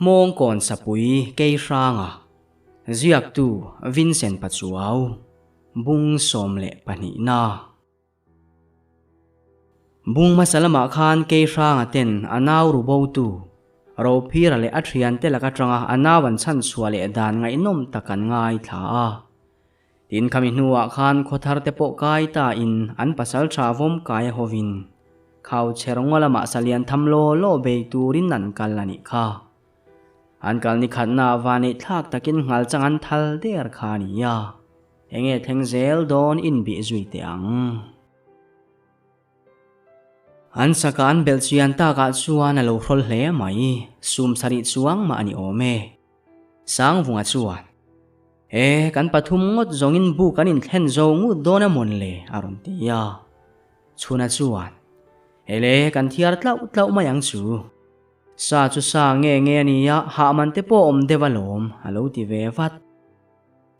Hmawngkawn Sapui Keihranga, Ziaktu Vincent Pachuau, Bung 12 na. Bung hmasa lamah khan Keihranga ten a nau ru botu, Rophira leh a thiante lak atanga a nau an chhanchhuah leh dan ngaihnawm tak an ngaithla a. Tin khami hnuah khan khawthar te pawh kai ta in an pasal tha vawm kai a hovin Khauchher ngaw lamah salian tham law law bei turin an kal a nih kha. An kal ni khatna ah vaneih thlak takin nghal chang an thal der kha a ni a, enge thleng zel dawn inbih zui teh ang. An saka an belh chian takah chuan a lo hrawl hle mai, sum sarih chuang mah a ni awm e. Sangvunga chuan, E, kan pathum ngawt zawngin bu kan inthlen zo ngut dawn a mawn le, a rawn ti a. Chhuna chuan, Ele, kan thiar tlauh tlauh mai ang chu. Sa chu sa nge nge a nia, hah man te pawh awm deuh alawm, a lo ti ve vat.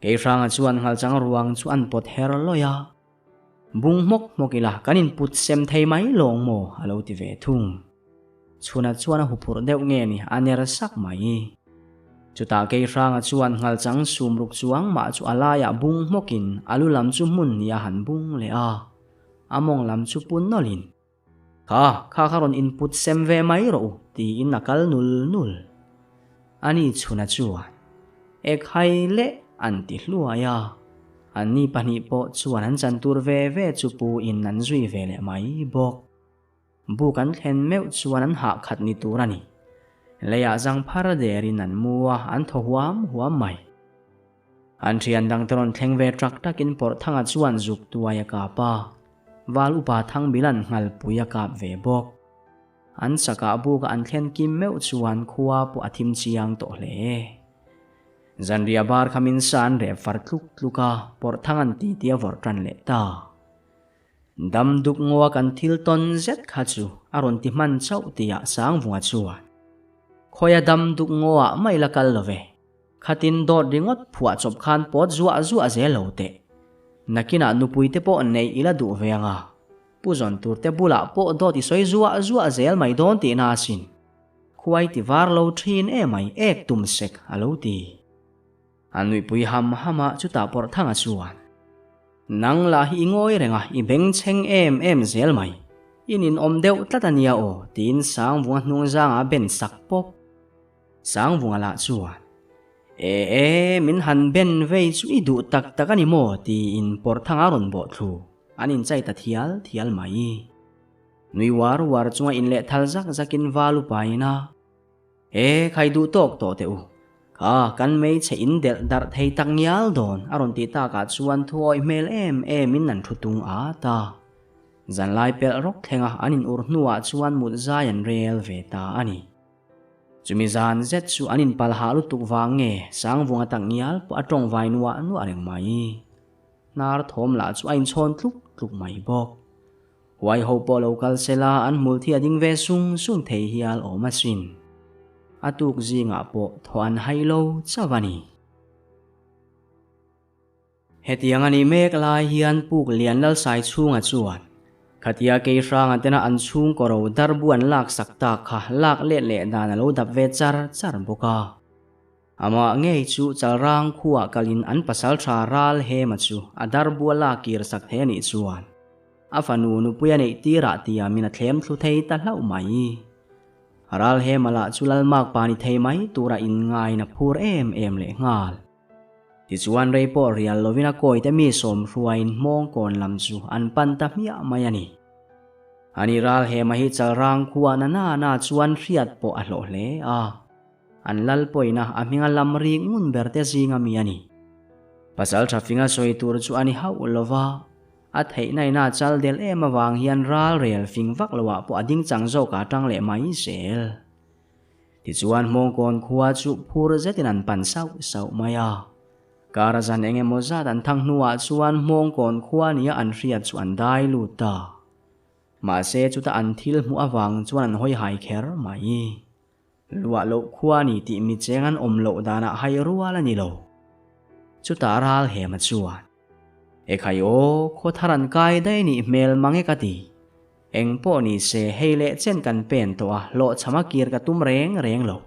Keihranga chuan nghalchang ruang chu an pawt her lawih a. Bung hmawk hmawk ila kan input sem thei mai lawng maw? a lo ti ve thung. Chhuna chuan a huphurh deuh nge ni a ner sak mai. Chutah Keihranga chuan nghalchang sum ruk chuang mah chu a laiah bung hmawkin a lu lam chu hmun hnih a han bung leh a, a mawng lam chu pun nawlhin, Kha, kha kha rawn input sem ve mai rawh u, tiin a kal nul nul. Ani chhuna chuan, Ekhai leh an ti hluai a. Anni pahnih pawh chuan an chan tur ve ve chu pu in an zui ve leh mai bawk. Buk an thlen meuh chuan an hah khat ni tur a ni. Leiah zang phar derin an mu a, an thaw huam huam mai. An thian dangte rawn thleng ve trak takin Pawrhthanga chuan zuk tuai a kap a, Val upa Thangbilan nghalpui a kap ve bawk. An sakah buka an thlen kim meuh chuan khua pawh a thim chiang tawh hle. Zanriah bar kha min sa an rep far tluk tluk a, Pawrhthanga'n titi a vawrh tan leh ta. Dam duk ngaw kan thil tawn zet kha chu a rawn ti hman chauh tihah Sangvunga chuan, Khawia dam duk ngawah mai la kal lo ve. Khatin dawt ringawt phuah chawp khan pawt zuah zuah zel lo teh. Nakinah nupui te pawh neih i la duh ve anga, pu zawn tur te bulah pawh dawt i sawi zuah zuah zel mai dawn tihna asin. Khuai ti var lo thin emai ek tum sek a lo ti. A nuihpui ham ham a chutah pawrh thanga chuan, Nang lah hi i ngawi reng a, i bengchheng em em zel mai. I ninawm deuh tlat a nia aw tiin Sangvunga hnung zangah a ben sak pawp. Sangvunga lah chuan, E e, min han ben vei chu i duh tak tak a ni maw? tiin Pawrthanga rawn bawh thlu, an inchai ta thial thial mai. Nui uar uar chunga inleh thal zak zakin val upain a, E, khai duh tawk tawh teh u. Kha, kan hmeichhe in delh darh thei tak ngial dawn, a rawn tih takah chuan thuawih hmel em emin an thu tung at a. Zanlai pelh rawk thlenga an in ur hnuah chuan mut zai an rel ve ta a ni. Chumi zan zet chu an inpal hah lutuk vang nge Sangvunga tak ngial pawh a tawng vai nuah nuah reng mai. Hnar thawm lah chu a inchhawn tluk tluk mai bawk. Huai ho pawh lo kal sela an hmul thi a ding ve sung sung thei hial awm asin. A tuk zingah pawh thaw an hai lo chauh a ni. Hetiang a nih mek lai hian Puk Lian Lalsai chhunga chuan khatia Keihranga tena an chhungkaw ro darbu an lak sak tak kha lak let leh dan a lo dap ve char char bawk a. Amah ngei chu Chalrang khuah kalin an pasaltha Ral Hema chu a darbu a lak kir sak thei a nih chuan a fanu nupui a neih tirah tiamin a thlem thlu thei ta hlauh mai. Ral Hema lah chu Lalmakpa ni thei mai tura inngain a phur em em leh nghal. Tichuan rei pawh rial lovin a kawite mi sawm hruaiin hmawng kawn lam chu an pan ta hmiah mai a ni. Ani ral hema hi chalrang khua na na na chuan hriat pawh a hlawh hle a. An lal pawina a hminga lam rik ngun ber te zinga mi a ni. Pasal tha finga sawi tur chu a ni hauh lova, a theihna ina chal del em avang hian ral rel fing vak loah pawh a ding chang zawk a tang leh mai zel. Tichuan Hmawngkawn khua chu phur zetin an pan sauh sauh mai a. Kar zan eng emaw zat an thang hnuah chuan Hmawngkawn khua nia an hriat chu an dai lut ta. Mahse chuta an thil hmuh avang chuan an hawi hai kher mai. Luah loh khua ni tih mi cheng an awm loh danah hai rual a ni lo. Chutah ral hema chuan, Ekhai aw, khaw thar an kai daih nih hmel mang e ka ti. Eng pawh ni se, hei leh chen kan pen tawh a, hlawhchham a kir ka tum reng reng lo.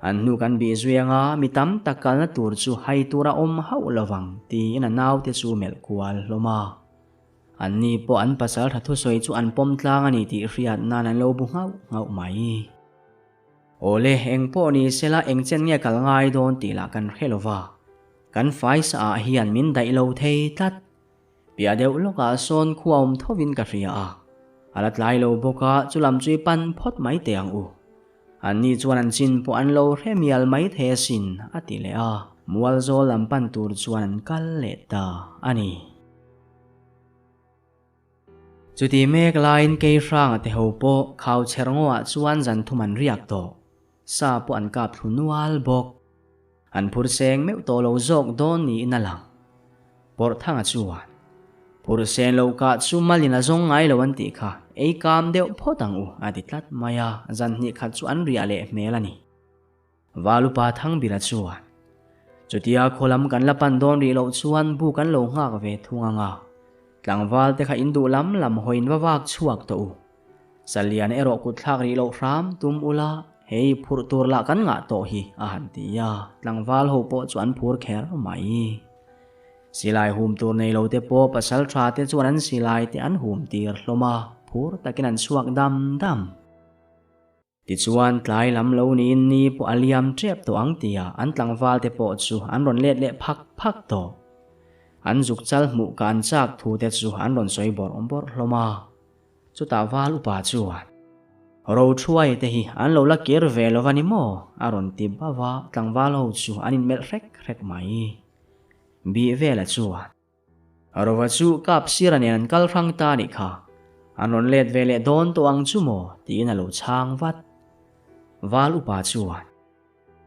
An hnu kan bih zui anga mi tam tak kalna tur chu hai tur a awm hauh lovang tiin a naute chu melh kual hlawm a. Anni pawh an pasal tha thusawi chu an pawm tlang a ni tih hriat nan an lo bu nghauh nghauh mai. Awle, eng pawh ni sela eng chen nge kal ngai dawn tih lah kan hre lo va, kan faisa ah hian min daih lo thei tlat. Piah deuh lawkah sawn khua awm thovin ka hria a, a la tlai lo bawk a, chu lam chu i pan phawt mai teh ang u. Anni chuan an chin pawh an lo hre mial mai thei asin, a ti leh a, Mualzawl lam pan tur chuan an kal leh ta a ni. Chuti mek laiin Keihranga te ho pawh khau chher ngawah chuan zan thum an riak tawh. Sa pawh an kap thlu nual bawk. An phur seng meuh tawh lo zawk dawn niin a lang. Pawrhthanga chuan, Phur sen lo kah chu malin a zawng ngai lo an tih kha, ei kam deuh phawt ang u, a ti tlat mai a, zan hnih khat chu an riah leh hmel a ni. Valupa Thangbira chuan, Chutia khaw lam kan la pan dawn rih loh chuan bu kan lo nghak ve thung ang a, tlangval te kha in duh lam lam hawiin va vak chhuak tawh u. Salian erawh kut thlak rih loh hram tum ula, hei phurh tur lah kan ngah tawh hi, a han ti a, tlangval ho pawh chu an phur kher mai. Silai hum tur nei lo te pawh pasal tha te chuan an silai te an hum tir hlawm a, phur takin an chhuak dam dam. Tichuan, tlai lam lo niin ni pawh a liam tep tawh ang tia an tlangval te pawh chu an rawn let leh phak phak tawh. An zuk chal hmuh ka an chak thu te chu an rawn sawi bawrh bawrh hlawm a. Chutah val upa chuan, Rothuai te hi an lo la kir ve lo va ni maw? a rawn ti bauh a, tlangval ho chu an inmelh hrek hrek mai. Bih vela chuan, Rova chu kap sira nen an kal hrang ta nih kha, an rawn let ve leh dawn tawh ang chu maw tiin a lo chhang vat. Val upa chuan,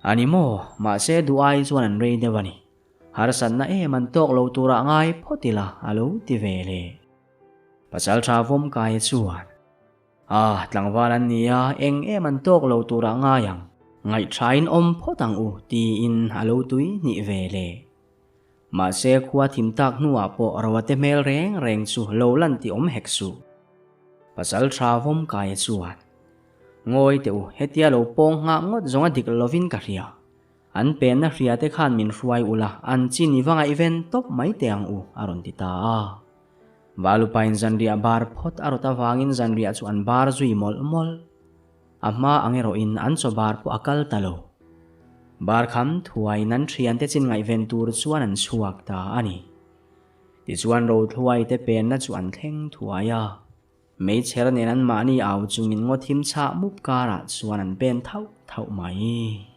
A ni maw, mahse duh ai chuan an rei deuh a ni. Harsatna em an tawk lo turah ngai phawt ila a lo ti ve leh. Pasal tha vawm kai chuan, A, tlangval an ni a, eng em an tawk lo turah ngai ang, ngaihṭhain awm phawt ang u tiin a lo tui hnih ve leh. Mahse khua thim tak hnuah pawh Roate hmel reng reng chu lo lan tih awm hek suh. Pasal tha vawm kaia chuan, Ngawi teh u, hetia lo pawng nghah ngawt zawng a dik lovin ka hria. An penna hria te khan min hruai ula, an chin i va ngaihven tawp mai teh ang u, a rawn ti ta a. Valupain zanriah bar phawt a rawt avangin zanriah chu an bar zui mawlh mawlh. A hma ang erawhin an chaw bar pawh a kal ta lo. Bar kham thuaiin an thiante chin ngaihven tur chuan an chhuak ta a ni. Tichuan Rothluai te penna chu an thleng thuai a. Meichher nen an mahni au chungin ngaw thim chhah mup karah chuan an pen thauh thauh mai.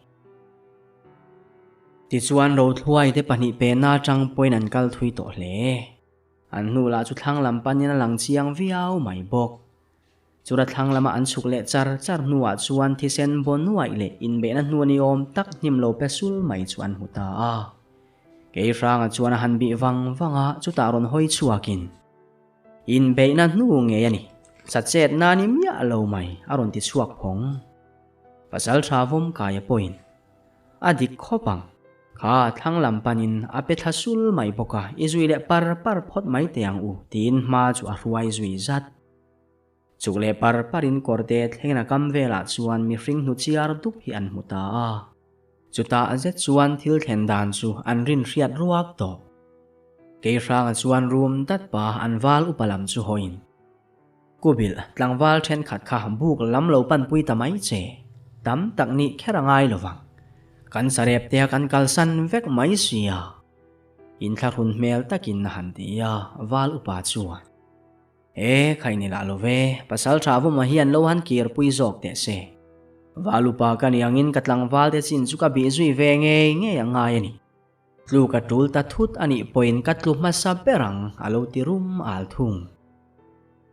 Tichuan Rothluai te pahnih penna atang pawhin an kal thui tawh hle. An hnu lah chu thlang lam panin a lang chiang viau mai bawk. Chura thlang lama an chhuk leh char char hnuah chuan thisen baw nuaih leh inbeihna hnu ni awm tak hnim lo pe sul mai chu an hmu ta a. Keihranga chuan a han bih vang vang a, chutah rawn hawi chhuakin, Inbeihna hnu ngei a ni, sachetna ni miah lo mai, a rawn ti chhuak phawng. Pasal tha vawm kaia pawhin a dik khawp ang. Kha thlang lam panin a pe thla sul mai bawk a, i zui leh par par phawt mai teh ang u, tiin hma chu a hruai zui zat. Chuk leh par parin kawrte thlengin a kam velah chuan mihring hnu chiar dup hi an hmu ta a. Chutah zet chuan thil thlen dan chu an rin hriat ruak tawh. Keihranga chuan rum dat pa an val upa lam chu hawiin, Kubilh, tlangval thenkhat kha buk lam lo panpui ta mai che, tam tak nih kher a ngai lo vang. Kan sarep te a kan kalsan vek mai sia. Inthlahrun hmel takin a han ti a, val upa chuan. E, khai ni lah lo ve, pasal tha vawma hian lo han kir pui zawk teh se. Val upa ka ni angin ka tlangval te chin chu ka bih zui ve ngei ngei a ngai a ni. Tlu ka tul ta thut a nih pawhin ka tlu hmasa ber ang, a lo ti rum al thung.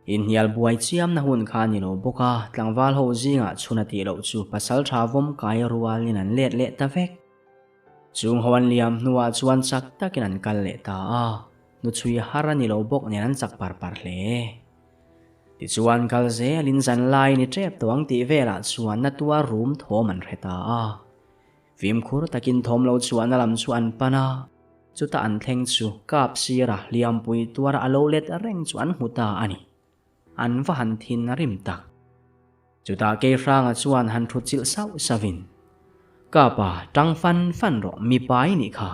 Inhnial buai chiamna hun kha a ni lo bawk a, tlangval ho zingah chhun a tih loh chu pasal tha vawm kai rualin an let leh ta vek. Chung ho an liam hnuah chuan chak takin an kal leh ta a, hnuchhui har a ni lo bawk nen an chak par par hle. Tichuan kal zelin zan lai ni tep tawh ang tih velah chuan na tuar rum thawm an hre ta a. Fimkhur takin thawm lo chhuahna lam chu an pan a, chuta an thleng chu kap sira hliampui tuara a lo let reng chu an hmu ta a ni. An va han thin a rim tak. Chutah Keihranga chuan han thut chilh sauh sauhin. Kapa, tang fan fan rawh, mipa i nih kha.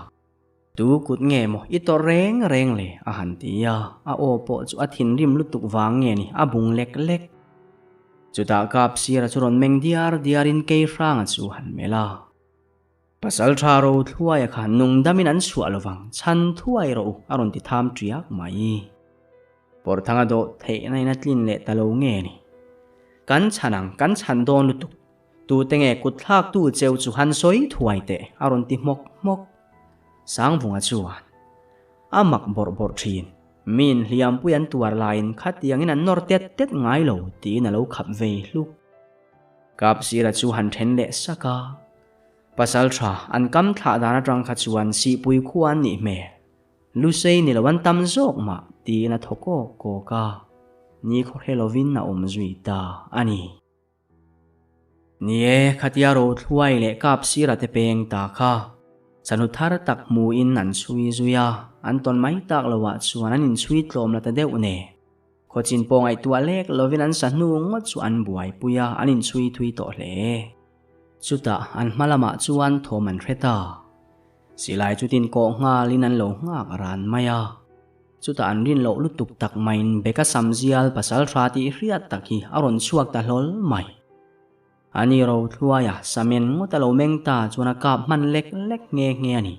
Tu kut nge maw i tawrh reng reng le? a han ti a, a aw pawh chu a thinrim lutuk vang nge ni, a bung lek lek. Chutah kap sira chu rawn meng diar diarin Keihranga chu han melh a. Pasal tha ro thluaia kha nungdamin an chhuah lovang, chhan thuai rawh u, a rawn ti tham ṭiak mai. Pawrthanga dawh theihna in a tlin leh ta lo nge ni? Kan chhan ang, kan chhan dawn lutuk. Tute nge kut thlaktu cheu chu han sawi thuai teh, a rawn ti hmawk hmawk. Sangvunga chuan a mak bawrh bawrh thin. Miin hliampui an tuar laiin khatiangin an nawr tet tet ngai lo tiin a lo khap vei hluk. Kapsira chu han then leh sak a. Pasal tha an kam thlah dan atang kha chuan sihpui khua an nih hmel. Lusei ni lo an tam zawk mah tiin a thaw kawk kawk a. Ni khawhre lovin a awm zui ta a ni. Ni e, khatia Rothluai leh Kapsira te peng ta kha. Chanu thar tak hmuin an chhui zui a, an tawn mai tak loah chuan an inchhui tlawm la ta deuh nen. Khawchin pawh ngaihtuah lek lovin an sa hnu ngawt chu an buaipui a, an inchhui thui tawh hle. Chutah an hma lamah chuan thawm an hre ta. Silai chu tin kawh nghalin an lo nghak ran mai a. Chutah an rin loh lutuk tak maiin Beka Samzial pasal hra tih hriat tak hi a rawn chhuak ta hlawl mai. Ani Rothluaia samen ngawt a lo meng ta chuan a kap hman lek lek nghe nghe a ni.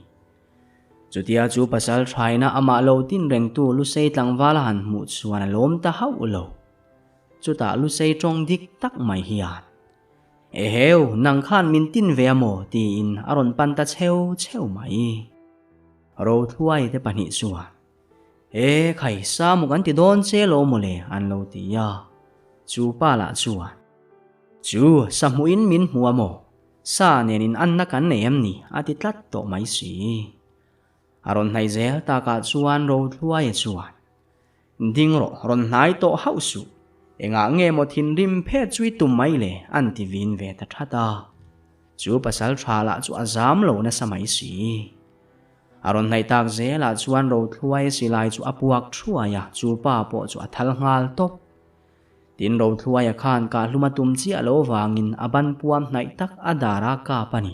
Chutia chu pasal thaina amah lo tin rengtu Lusei tlangval a han hmuh chuan a lawm ta hauh lo. Chutah Lusei tawng dik tak mai hian, Eheu, nang khan min tin ve a maw? tiin a rawn pan ta cheu cheu mai. Rothluai te pahnih chuan, E khai, Samu kan ti dawn che lo maw le? an lo ti a. Chu pa lah chuan, Chu, sahmuhin min hmu a maw? Sa nen in anna kan nei em ni? a ti tlat tawh mai si. A rawn hnaih zel takah chuan Rothluaia chuan, Ding rawh, rawn hnai tawh hauh suh. Engah nge maw thinrim phet chu i tum mai le? an ti vin ve ta that a. Chu pasal tha lah chu a zam lo nasa mai si. A rawn hnaih tak zelah chuan Rothluaia silai chu a puak thuai a, chu pa pawh chu a thal nghal tawp. Tin Rothluaia khan kahhlum a tum chiah lo vangin a ban puam hnaih tak a dar a kap a ni.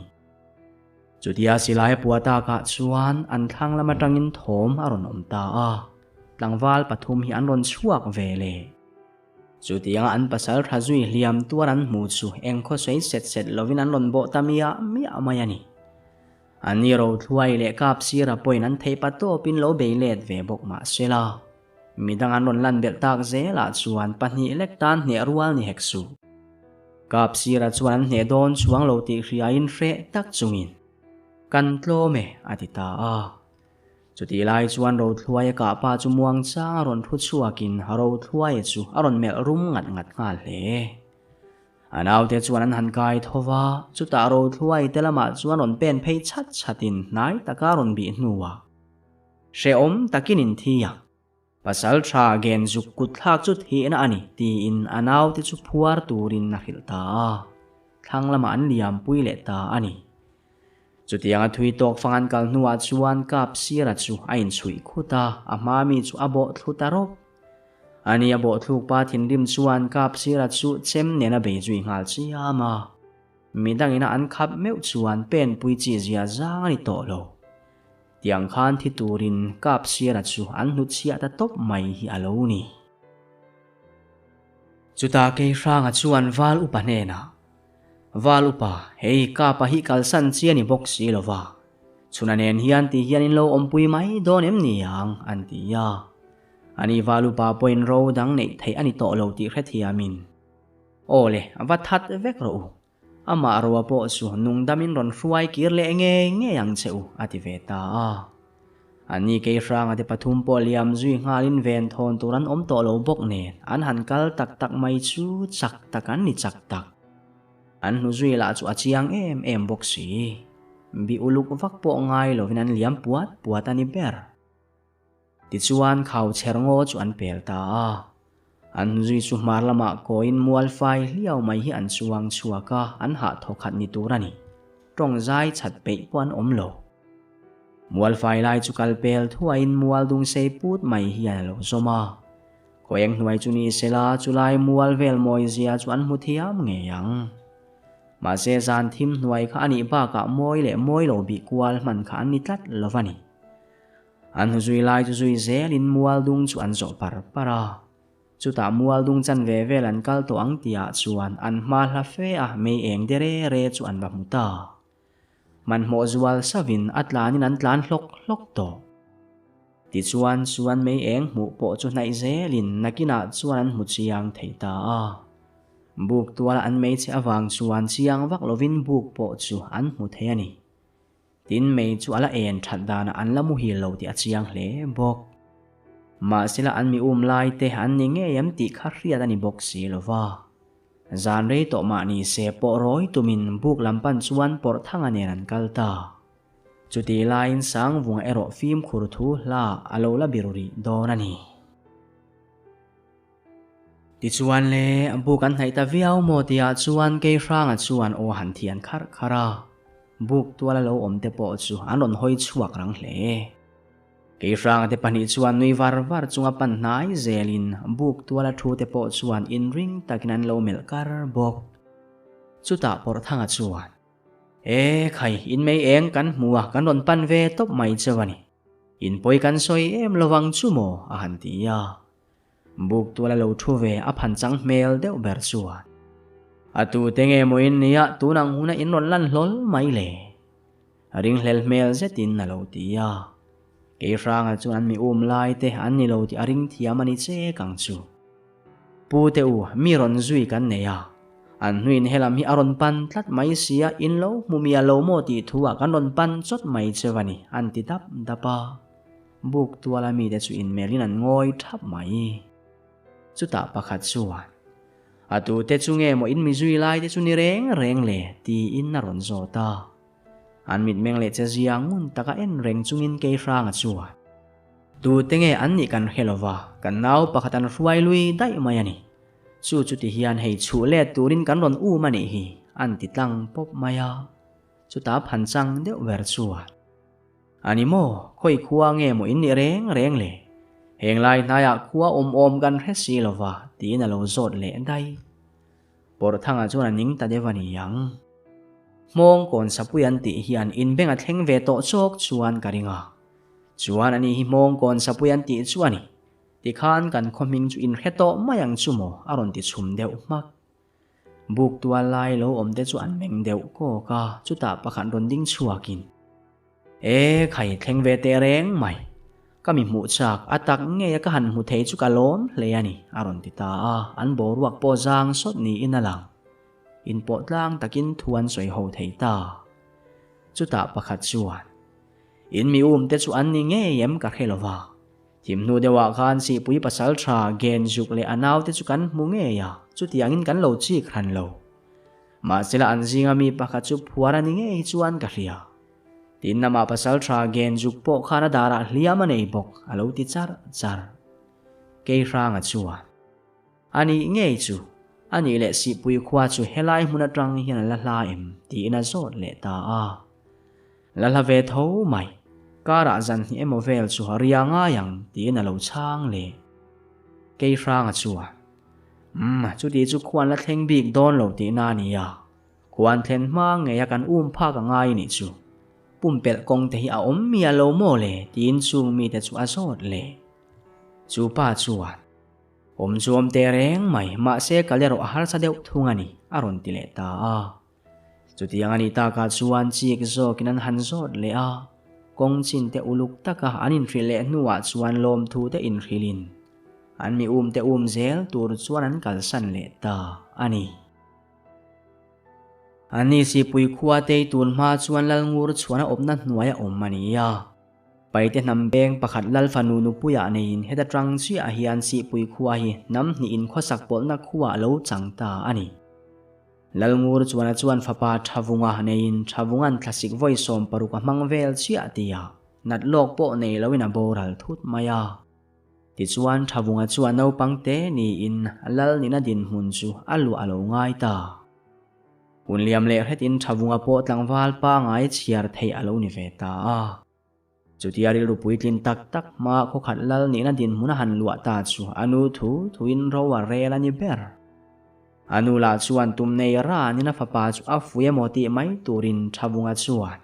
Chutia silai a pua takah chuan an thlang lam atangin thawm a rawn awm ta a, tlangval pathum hi an rawn chhuak ve le. Chutianga an pasal tha zui hliam tuar an hmu chu eng khawsawi set set lovin an rawn bawh ta miah miah mai a ni. Ani Rothluai leh Kapsira pawhin an theih pa tawpin lo bei let ve bawk mah sela. Midang an rawn lan belh tak zelah chuan pahnih lek tan hneh rual ni hek suh. Kap sirah chuan an hneh dawn chuang lo tih hriain hreh tak chungin, Kan tlawm e, a ti ta a. Chutih lai chuan Rothluaia kahpa chu muangchang a rawn thu chhuakin Rothluaia chu a rawn melh rum ngat ngat nghal hle. A naute chuan an han kai tho va, chutah Rothluaia te lamah chuan rawn pen phei chhat chhatin hnai taka rawn bih hnuah, Hrehawm takin in thi a, pasal tha gen zuk kut thlak chu thihna a ni tiin a naute chu phuar turin a hrilh ta a, thlang lamah an liampui leh ta a ni. Chutianga thui tawk fang an kal hnuah chuan kap sira chu a inchhuih khut a, a hma mi chu a bawh thlu ta rawp. Ani a bawh thluk pa thinrim chuan kap sira chu chem nen a bei zui nghal chiam a. Midangina an khap meuh chuan penpui chi zia zang a ni tawh lo. Tiang khan thi turin kap siara chu an hnutchhiah ta tawp mai hi a lo ni. Chutah Keihranga chuan Val Upa hnenah, Val Upa, hei kapa hi kalsan chi a ni bawk si lo va, chhuna nen hian ti hian in lo awmpui mai dawn em ni ang? an ti a. Ani Val Upa pawhin ro dang neih theih a ni tawh lo tih hrethiamin, Aw le, va that vek rawh u. Amah roa pawh chu nungdamin rawn hruai kir leh ngei ngei ang che u, a ti ve ta a. Anni Keihranga te pathum pawh liam zui nghalin ven thawn tur an awm tawh lo bawk nen an han kal tak tak mai chu chak tak an ni chak tak. An hnu zui lah chu a chiang em em bawk si. Bi uluk vak pawh ngai lovin an liam puat puat a ni ber. Tichuan khau chher ngaw chu an pel ta a. An zui chu hmar lamah kawiin mual fai hliau mai hi an chuang chhuak a, an hah thawkhat ni tur a ni. Tawng zai chhat peih pawh an awm lo. Mual fai lai chu kal pel thuaiin mual dung sei put mai hian a lo zawm a. Khawieng hnuai chu ni sela chulai mual vel mawi zia chu an hmu thiam ngei ang. Mahse zan thim hnuai kha a nih bakah mawi leh mawi lo bih kual hman kha an ni tlat lo va ni. An hnu zui lai chu zui zelin mual dung chu an zawh par par a. Chutah mual dung chan ve vel an kal tawh ang tihah chuan an hma hla fe a mei eng de re re chu an va hmu ta. Hmanhmawh zual savin a tlanin an tlan hlawk hlawk tawh. Tichuan chuan mei eng hmuh pawh chu hnaih zelin nakinah chuan an hmu chiang thei ta a. Buk tuala an mei che avang chuan chiang vak lovin buk pawh chu an hmu thei a ni. Tin mei chu a la en that danah an la muhil lo tih a chiang hle bawk. Mahsela an mi um lai te an ni ngei em tih kha hriat a ni bawk si lo va. Zan rei tawh mah ni se pawh rawi tumin buk lam pan chuan pawrh thanga nen an kal ta. Chutih laiin Sangvunga erawh fimkhur thu hla a lo la biru rih dawn a ni. Tichuan le, buk an hnaih ta viau maw tihah chuan Keihranga chuan aw han thian kharh kharh a, buk tuala lo awm te pawh chu an rawn hawi chhuak rang hle. Keihranga te pahnih chuan nui var var chunga pan hnai zelin buk tuala thu te pawh chuan inring takin an lo melh kar bawk. Chutah Pawrhthanga chuan, E khai, in mei eng kan hmu a, kan rawn pan ve tawp mai cheu a ni. In pawi kan sawi em lovang chu maw? a han ti a. Buk tual a lo thu ve a phan chang hmel deuh ber chuan, A tute nge maw in nia tun ang huna in rawn lan hlawl mai le? Ringhlel hmel zetin a lo ti a. Keihranga chuan an mi um lai te an ni lo tih a ring thiam a ni chek ang chu. Pu te u, mi rawn zui kan nei a. An hnuin helam hi a rawn pan tlat mai sia, in lo hmu miah lo maw tih thu ah kan rawn pan chawt mai cheu a ni, an ti dap dap a. Buk tuala mite chu inmelhin an ngawi thap mai. Chutah pakhat chuan, A tute chu nge maw in mi zui lai te chu ni reng reng le? tiin a rawn zawt a. An mitmeng leh che zia ngun taka en reng chungin Keihranga chuan, Tute nge an nih kan hre lova, kan nau pakhat an hruai lui daih mai a ni. Chu chuti hian hei chhuh let turin kan rawn um a nih hi, an ti tlang pawp mai a. Chutah phanchang deuh ber chuan, A ni maw, khawi khua nge maw in nih reng reng le? Heng lai hnaiah khua awm awm kan hre si lo va, tiin a lo zawt leh daih. Pawrhthanga chuan a ning ta deuh a ni ang. Hmawng kawn sapui an tih hian inbeng a thleng ve tawh chawk chuan ka ring a. Chuan ani hi hmawng kawn sapui an tih chu a ni. Tikhan kan khaw hming chu inhre tawh mai ang chu maw a rawn ti chhum deuh hmak. Buk tual lai lo awm te chu an meng deuh kawk a, chutah pakhat rawn ding chhuakin, E khai thleng ve teh reng mai, ka mi hmuh chak a tak ngei a ka han hmu thei chu ka lawm hle a ni, a rawn ti ta a, an boruak pawh zang sawt niin a lang. Inpawh tlang takin thu an sawi ho thei ta. Chutah pakhat chuan, In mi um te chu an ni ngei em ka hre lo va. Thim hnu deuhah khan Sihpui pasal tha Gen Zuk leh a naute chu kan hmu ngei a, chutiangin kan lo chik hran lo. Mahsela an zinga mi pakhat chu phuar a ni ngei chuan ka hria. Tin namah pasal tha Gen Zuk pawh khan a darah hliam a nei bawk a lo ti char char. Keihranga chuan, A nih ngei chu, a nih leh Sihpui khua chu helai hmun atang hian a la hla em? tiin a zawt leh ta a. La hla ve tho mai, karah zan hnih emaw vel chu a ria ngai ang tiin a lo chhang leh. Keihranga chuan, Umm, chuti chu khuan la thleng bik dawn lo tihna a nia. Khuan thlen hma ngeia kan um phak a ngai nih chu. Pumpelh kawng te hi a awm miah lo maw le tiin chung mite chu a zawt leh. Chu pa chuan, Awm chu awm teh reng mai, mahse kal erawh a harsa deuh thung a ni, a rawn ti leh ta a. Chutiang a nih takah chuan chik zawkin an han zawt leh a, kawng chin te uluk taka an inhrilh leh hnuah chuan lawmthu te inhrilhin an mi um te um zel tur chuan an kalsan leh ta a ni. Anni Sipui khua tei tun hma chuan Lalngur chhuan a awmna hnuaia awm a ni a. Paite hnam beng pakhat Lal fanu nupuiah neiin heta tang chiah hian Sipui khua hi hnam hnihin khawsak pawlhna khuaah lo chang ta a ni. Lalngur chuan a chuan fapa Thavunga neiin Thavunga'n thlasik vawi 16 a hmang vel chiah tia nat lawk pawh nei loin a boral thut mai a. Tichuan Thavunga chuan naupang te niin Lal nina dinhmun chu a luah a lo ngai ta. Hun liam leh hretin Thavunga pawh tlangval pangai chhiar theih a lo ni ve ta a. Chutia rilru puitlin tak tak hma khawkhat lal nihna dinhmun a han luah ta chu a nu thu thuin ro a rel a ni ber. A nu lah chuan tum nei ranin a fapa chu a fui emaw tih mai turin Thavunga chuan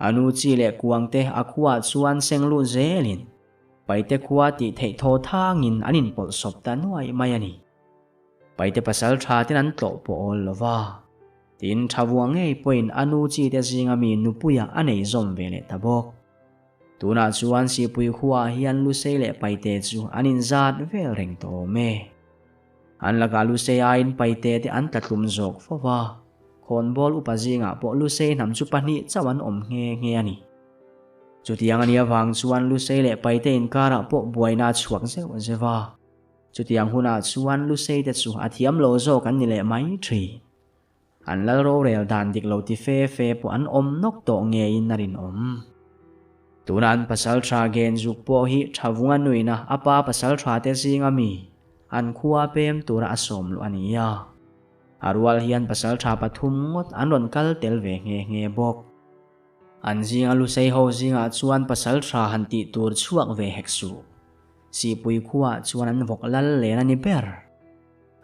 a nu chi leh kuangte a khuaah chuan seng lut zelin Paite khua tih theih thaw thangin an inpawlh sawp ta nuai mai a ni. Paite pasal tha ten an tlawh pawh awl lo va. Tin, Thavunga ngei pawhin a nu chi te zinga mi nupuia a nei zawm ve leh ta bawk. Tunah chuan Sipui khuaah hian Lusei leh Paite chu an inzat vel reng tawh awm e. An lakah Lusei aiin Paite te an tlatlum zawk fo va, khawnbawl upa zingah pawh Lusei hnam chu pahnih chauh an awm nghe nghe a ni. Chutiang a nih avang chuan Lusei leh Paite inkarah pawh buaina a chhuak zeuh zeuh a. Chutiang hunah chuan Lusei te chu a thiam lo zawk an ni leh mai thin. An lal rorel dan dik lo ti fe fe pawh an awm nawk tawh ngeiin a rinawm. Tuna an pasal tha gen zuk pawh hi tha vunga nuina a pa pasal tha te zinga mi an khua pem tura a sawm luh a ni a. A rual hian pasal tha pathum ngawt an rawn kal tel ve nghe nghe bawk. An zinga lusei ho zingah chuan pasal tha han tih tur chhuak ve hek suh. Sihpui khuaah chuan an vawk lal len a ni ber.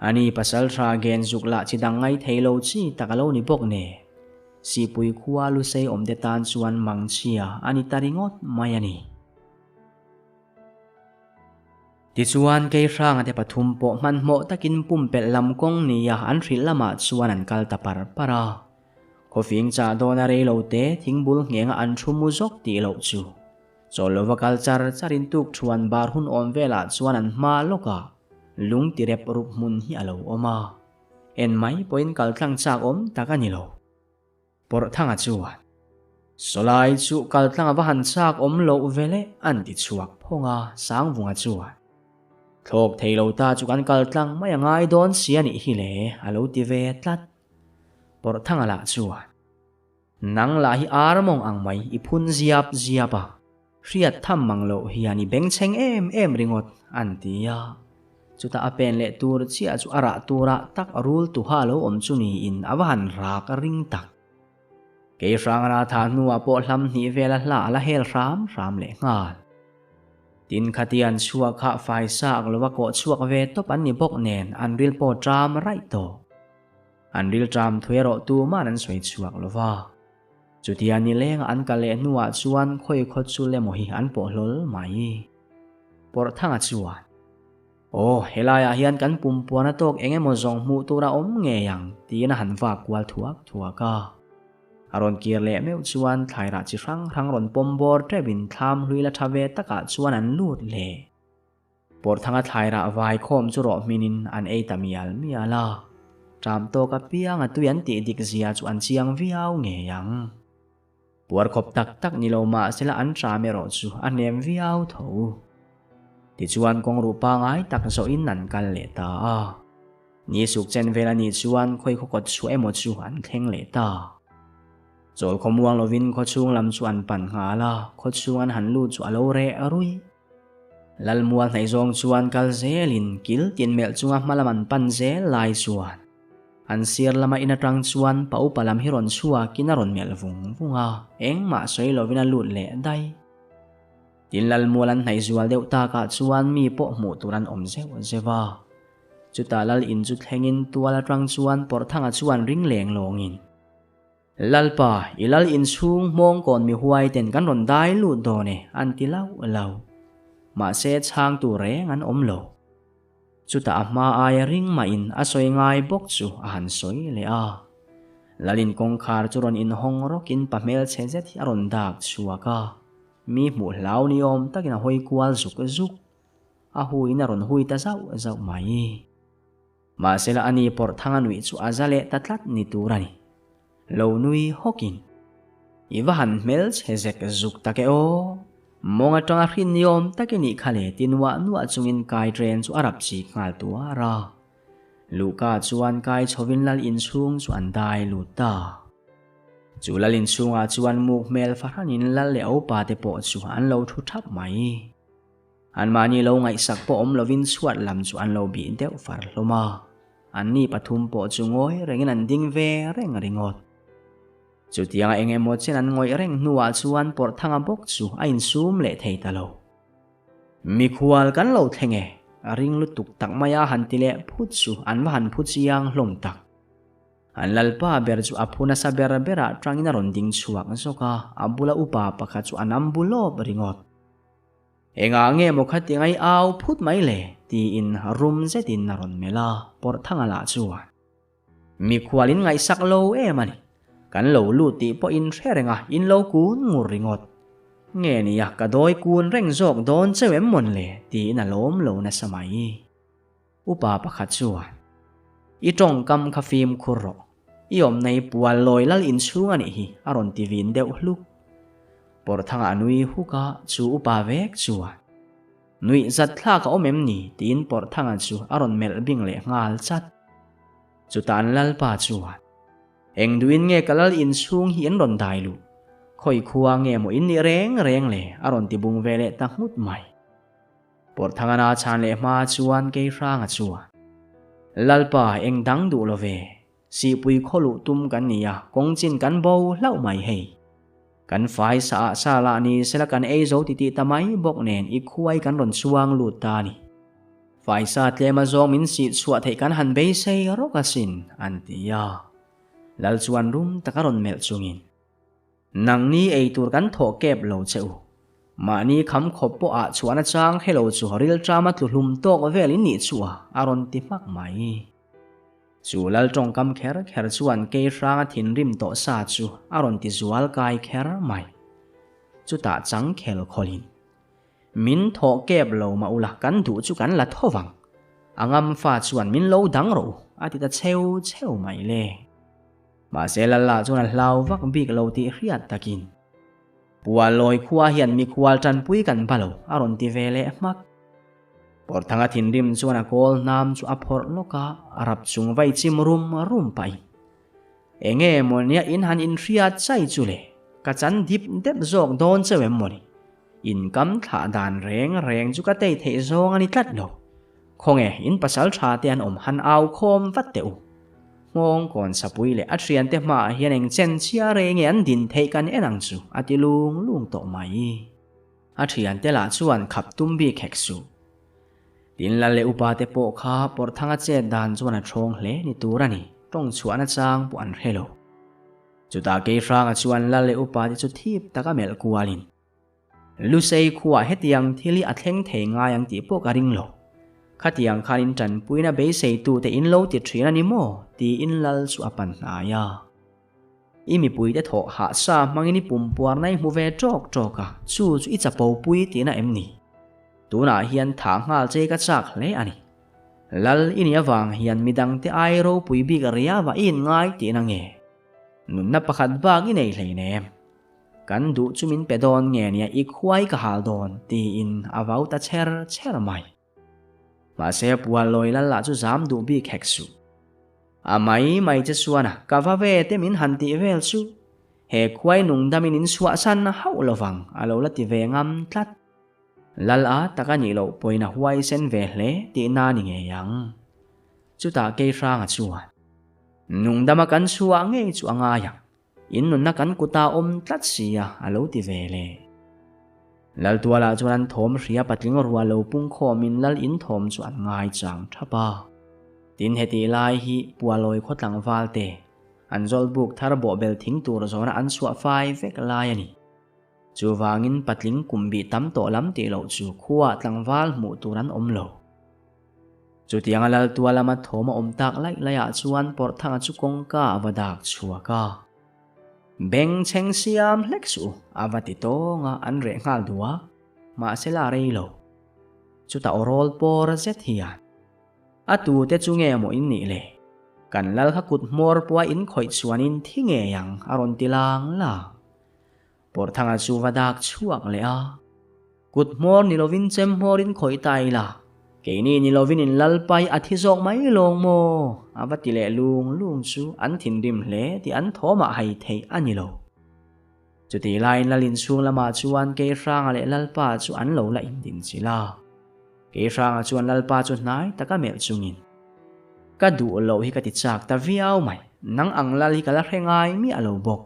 Ani pasalṭha gen zuk lah chi dang ngai thei lo chi tak a lo ni bawk ne. Sihpui khua lusei awmte tan chuan mangchhia a ni ta ringawt mai a ni. Tichuan Keihranga te pathum pawh hmanhmawh takin pumpelh lam kawng nia an hrilh lamah chuan an kal ta par par a. Khawfing chah dawna rei lo te thingbul nghenga an thu mu zawk tih loh chu. Chawl lova kal char charin tuk thuan bar hun awm velah chuan an hma lawkah lung ti rep rup hmun hi a lo awm a, en mai pawhin kal tlang chak awm tak a ni lo. Pawrhthanga chuan, Sawlai chu kal tlang a va han chak awm loh vele an ti chhuak phawng a, Sangvunga chuan, Thlawk thei lo ta chu kan kal tlang mai a ngai dawn si a nih hi le a lo ti ve tlat. Pawrhthanga lah chuan, Nang lah hi ar mawng ang mai i phun ziap ziap a, hriat tham mang loh hian i bengchheng em em ringawt, an ti a. Chutah a pen leh tur chiah chu a rah turah tak rul tuha lo awm chu niin a va han rak ring tak. Kei hrang ra tha hnuah pawh hlam hnih vela hla a la hel hram hram leh nghal. Tin khatian chhuak kha faisa ak lova kawh chhuak ve tawp an ni bawk nen an ril pawh ṭam raih tawh. An rilṭam thu erawh tuman an sawi chhuak lo va. Chutia nilenga an kal leh hnuah chuan khawi khaw chu lemaw hi an pawh hlawl mai. Pawrhthanga chuan, Aw, helaiah hian kan pumpuana tawk eng emaw zawng hmuh tur a awm ngei ang, tiin a han vak kual thuak thuak a. A rawn kir leh meuh chuan thlairah chi hrang hrang rawn pawm bawr teuhin thlam hlui la tha ve takah chuan an lut leh. Pawrthanga thlairah vai khawm chu rawh hminin an ei ta mial mial a, ṭam tawk apianga tui an tih dik zia chu an chiang viau ngei ang. Puar khawp tak tak ni lo mah sela an ṭam erawh chu a hnem viau tho. Tichuan kawng ruh pangai tak zawhin an kal leh ta a. Ni suk chen vel a nih chuan khawi khaw kawt chhuah emaw chu an thleng leh ta. Chawl khaw muang lovin khaw chhung lam chu an pan nghal a, khaw chhung an han lut chu a lo reh ruih. Lalmual hnaih zawng chuan kal zelin kil tin melh chunga hma lam an pan zel lai chuan an sir lama in atang chuan pa upa lam hi rawn chhuakin a rawn melh vung vung a, engmah sawi lovin a lut leh daih. Tin Lalmual an hnaih zual deuh takah chuan mi pawh hmuh tur an awm zeuh zeuh a. Chutah Lal in chu thlengin tual atang chuan Pawrhthanga chuan ring leng lawngin. Lalpa, i lal inchhung hmawngkawn mi huai ten kan rawn dai lut dawn e, an ti lauh lauh. Mahse chhangtu reng an awm lo. Chutah a hma aia ring mahin a sawi ngai bawk chu a han sawi leh a. Lalin kawngkhar chu rawn inhawng rawkin pa hmelchhe zet hi a rawn dak chhuak a. Mi hmuh hlau ni awm takin a hawi kual zuk zuk. A huiin a rawn hui ta zauh zauh mai. Mahsela ani pawrh thang a nuih chu a za leh ta tlat ni tur a ni. Lo nui hawkin, I va han hmelchhe zek zuk tak e aw! Mawng atanga hrin ni awm tak i nih kha le ti nuah nuah chungin kai ṭen chu a rap chik nghal tuar a. Luhka chuan kai chhovin lal inchhung chu an dai lut ta. Chu lal inchhungah chuan muk hmel fahranin lal leh opa te pawh chu an lo thu ṭhap mai. Anmahni lo ngaihsak pawh awm lovin chhuat lam chu an lo bih deuh far hlawm a, anni pathum pawh chu ngawi rengin an ding ve reng ringawt. Chutianga eng emaw chen an ngawih reng hnuah chuan Pawrhthanga bawk chu a insum leh thei ta lo. Mikhual kan lo thleng e! Ring lutuk tak maia han ti leh phut chu an va han phu chiang hlawm tak. An lalpa ber chu a phu nasa ber berah tangin a rawn ding chhuak zawk a, a bula upa pakhat chu a nam bu lawp ringawt. Engah nge maw khatiang ai au phut mai le? tiin rum zetin a rawn melh a, Pawrhthanga lah chuan. Mikhual in ngaihsak lo em a ni. Kan lo lut tih pawh in hre reng a, in lo kun ngur ringawt. Nge nia, ka dawi kun reng zawk dawn cheu em mawn le? tiin a lawm lo nasa mai. Upa pakhat chuan, I tawngkam kha fimkhur rawh. I awmna i pual lawi lal inchhung a nih hi, a rawn ti vin deuh hluk. Pawrthanga a nui huk a, chu upa vek chuan, Nuih zat thlak a awm em ni? tiin Pawrhthanga chu a rawn melh bing leh nghal chat. Chutah an lalpa chuan, Eng duhin nge ka lal inchhung hi an rawn dai luh? Khawi khua nge maw in nih reng reng le? a rawn ti bung ve leh ta nghut mai. Pawrhthanga na chhan leh hma chuan Keihranga chuan, Lalpa, eng dang duh lo ve. Sihpui khaw luh tum kan ni a, kawng chin kan bo hlauh mai hei. Kan fai sa ah sa lah ni sela kan ei zo titih ta mai bawk nen i khuai kan rawn chuang lut ta a ni. Fai sa tlem a zawng min sih chhuah theih kan han beisei rawk asin, an ti a. Lal chuan rum tak a rawn melh chungin. Nangni ei tur kan thawh kep lo che u. Mahni kham khawp pawh ah chhuahna chang helo chu rilṭama tlu hlum tawk vel in nih chu a, a rawn ti hmak mai. Chu lal tawngkam kher kher chuan kei hranga thinrim tawh sa chu a rawn ti zual kai kher mai. Chutah chang khel khawlhin, Min thawh kep lo mah ula kan duh chu kan la tho vang. A ngam fa chuan min lo dang rawh u, a ti ta cheu cheu mai le. Mahse Lalla chuan a hlau vak bik lo tih hriat takin, Pualawi khua hian mikhual tanpui kan ba lo, a rawn ti ve leh hmak. Pawrthanga thinrim chuan a kawl hnam chu a phawrh lawk a, a rap chung vai chim rum rum pahin, Enge maw nia in han inhriat chai chu le, ka chan dip dep zawk dawn cheu em maw ni? In kam thlah dan reng reng chu ka tei theih zawng a ni tlat lo. Khawnge in pasal tha te an awm han au khawm vat teh u. Nghawng kawn sapui leh a thiante hmaah hian eng chen chhia rei nge an din theih kan en ang chu a ti lung lung tawh mai. A thiante lah chuan khap tum bik hek suh. Tin lal leh upa te pawh kha Pawrhthanga chet dan chuan a thawng hle ni tur a ni, tawng chhuahna chang pawh an hre lo. Chutah Keihranga chuan lal leh upa te chu thip taka melh kualin, Lusei khuaah hetiang thil hi a thleng thei ngai ang tih pawh ka ring lo. Khatiang khan in tanpuina beiseitute in lo ti thin a ni maw? tiin lal chu a pan hnai a. I mipuite thawh hah sa hmangin i pum puarna i hmu ve ṭawk ṭawk a, chu chu i chapo pui tihna em ni? Tunah hian thah nghal che ka chak hle a ni. Lal i nih avang hian midangte ai ropui bik riava i inngai tihna nge? Nunna pakhat bak i nei hleinem. Kan duh chu min pe dawn nge nia i khuai ka hal dawn tiin a vau ta chher chher mai. Mahse Pualawi lal lah chu zam duh bik hek suh. A mai mai che chuan a, ka va ve te min han tih vel chu. He khuai nungdamin in chhuahsan hauh lovang a lo la ti ve ngam tlat. Lal a tak a nih loh pawhin a huaisen ve hle tihna a ni ngei ang. Chutah Keihranga chuan, Nungdama kan chhuah ngei chu a ngai ang. In nunna kan kuta awm tlat si a, a lo ti ve le. Laltualah chuan an thawm hria patling rual lo pung khawmin lal in thawm chu an ngai chang thap a. Tin hetih lai hi Pualawi khaw tlangval te an zawlbuk thar bawhbel thing tur zawna an chhuah fai vek lai a ni. Chuvangin patling kum bih tam tawh lam tih loh chu khuaah tlangval hmuh tur an awm lo. Chutianga Laltua lama thawm a awm tak laih laihah chuan Pawrhthanga chu kawngka a va dak chhuak a. Beng chheng siam hlek suh u, a va ti tawng a, an reh nghal duh a, mahse la rei lo. Chutah aw rawl pawr zet hian, A tute chu nge maw in nih le? Kan lal kha kut hmawr pawha in khawih chuan in thi ngei ang, a rawn ti lang lang. Pawrhthanga chu va dak chhuak leh a. Kut hmawr ni lovin chem hmawrin khawih ta ila, keini ni lovin in lalpai a thi zawk mai lawng maw? A va ti leh lung lung chu an thinrim hle tih an thawmah hai theih a ni lo. Chutih laiin lal inchhung lamah chuan Keihranga leh Lalpa chu an lo la indin chilh a. Keihranga chuan Lalpa chu hnai taka melh chungin, Ka duh loh hi ka ti chak ta viau mai, nang ang lal hi ka la hre ngai miah lo bawk.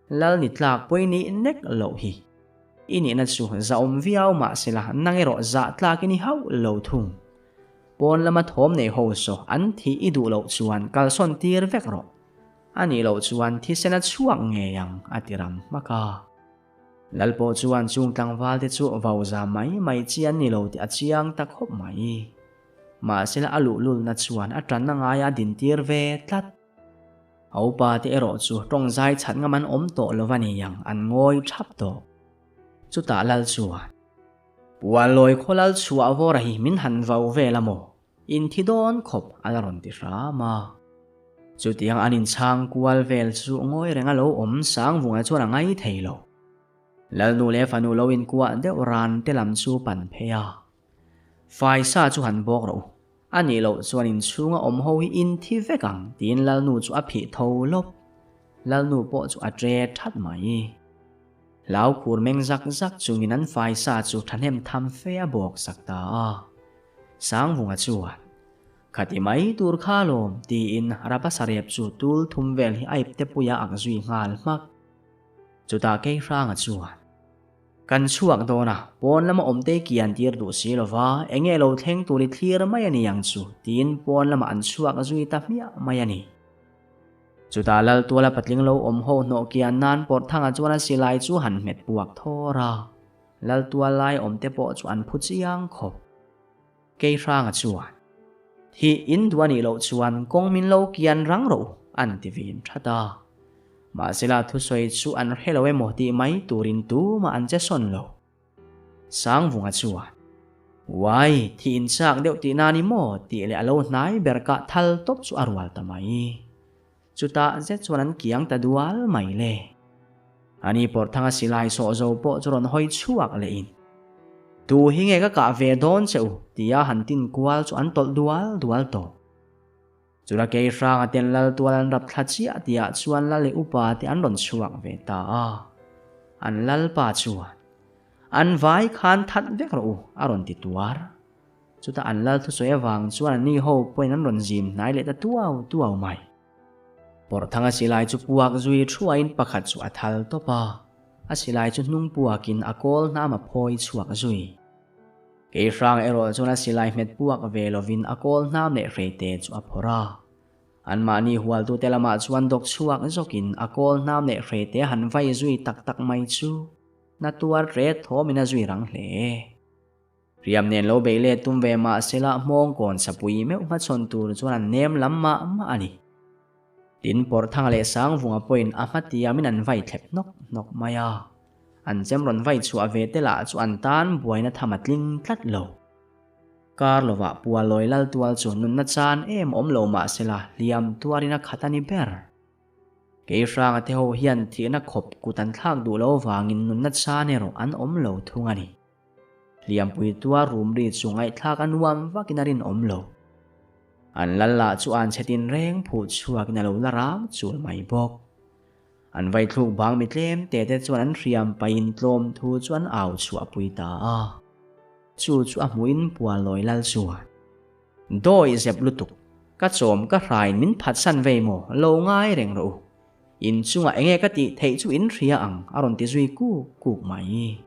Lal ni tlak pawi nih nek loh hi. I nihna chu zahawm viau mahsela nang erawh zah tlak i ni hauh lo thung. Pawn lama thawm nei ho saw an thih i duh loh chuan kalsawn tir vek rawh. A nih loh chuan thisen a chhuak ngei ang, a ti ram hmak a. Lal pawh chuan chung tlangval te chu vau za mai mai chi an ni lo tih a chiang ta khawp mai. Mahsela a luhlulna chuan a tanna ngaia a dintir ve tlat. A upa te erawh chu tawng zai chhat ngam an awm tawh lo va ni ang, an ngawi thap tawh. Chutah Lal chuan, Pualawi khaw lal chhuah vawra hi min han vau vel a maw? In thi dawn khawp a la rawn ti hram a. Chutiang an inchhang kual vel chu ngawi reng a lo awm Sangvunga chuan a ngai thei lo. Lalnu leh fanu lo inkuah deuh ran te lam chu pan phei a. Faisa chu han bawk rawh u. A nih loh chuan inchhunga awm ho hi in thi vek ang tiin Lalnu chu a phih tho lawp. Lalnu pawh chu a tre that mai. Hlau khur meng zak zak chungin an faisa chu thahnem tham fe a bawk sak ta a. Sangvunga chuan, Khati mai tur kha lawm tiin Rapa sarep chu tul thum vel hi a ipte puia ak zui nghal hmak. Chutah Keihranga chuan, Kan chhuak dawn a, pawn lama awmte kian tir duh si lo va, eng nge lo thleng tur i thlir mai a ni ang chu, tiin pawn lamah an chhuak zui ta hmiah mai a ni. Chutah Laltuala patling lo awm ho hnawh kian nan Pawrhthanga chuan a silai chu han hmet puak thawr a, Laltual lai awmte pawh chu an phu chiang khawp. Keihranga chuan, Thih in duh a nih loh chuan kawng min lo kian rang rawh u, an ti vin that a. Mahsela thusawi chu an hre lo emaw tih mai turin tumah an che sawn lo. Sangvunga chuan, Uai, thih in chak deuh tih na ni maw? tih leh a lo hnai ber kah thal tawp chu a rual ta mai. Chutah zet chuan an kiang ta dual mai le. Ani Pawrhthanga silai sawh zo pawh chu rawn hawi chhuak leh in, Tu hi nge ka kah ve dawn che u? tia han tin kual chu an tawlh dual dual tawh. Chula kei hranga ten lal tual an rap thla chiah tihah chuan lal leh upa te an rawn chhuak ve ta a. An lalpa chuan, An vai khan that vek rawh u, a rawn ti tuar. Chutah an lal thusawi avang chuan an ni ho pawhin an rawn zim hnai leh ta tuau tuau mai. Pawrhthanga silai chu puak zui thuaiin pakhat chu a thal tawp a, a silai chu hnung puakin a kawl hnam a phawi chhuak zui. Kei hrang erawh chuan a silai hmet puak ve lovin a kawl hnam leh hreite chu a phawrh a. Anmahni hualtute lamah chuan dawk chhuak zawkin a kawl hnam leh hreite han vai zui tak tak mai chu na tuar ret thawmin a zui rang hle. Hriam nen lo bei let tum ve mah sela hmawngkawn sapui meuh hmachhawn tur chuan an nem lam mah mah a ni. Tin, Pawrhthanga leh Sangvunga pawhin a hma tiamin an vai thlep hnawk hnawk mai a. An chem rawn vai chhuah ve te lah chu an tan buaina tham a tling tlat lo. Kar lovah Pualawi Laltual chu nunna chan em awm lo mah sela hliam tuarin a khat a ni ber. Kei hranga te ho hian thihna khawp kut an thlak duh lo vangin nunna chan erawh an awm lo thung a ni. Hliampui tua rum ri chu ngaihthlak a nuam vakin a rinawm lo. An lal lah chu an chhe tinreng phuh chhuakin a lo la rang chul mai bawk. An vaithluk bang mi tlem te te chuan an hriam pahin tlawm thu chu an au chhuahpui ta a. Chu chu a hmuhin Pualawi lal chuan, Dawi zep lutuk, ka chawm ka hrain min phatsan vei maw, lo ngai reng rawh u. In chungah enge ka tih theih chu in hria ang a rawn ti zui kuk kuk mai.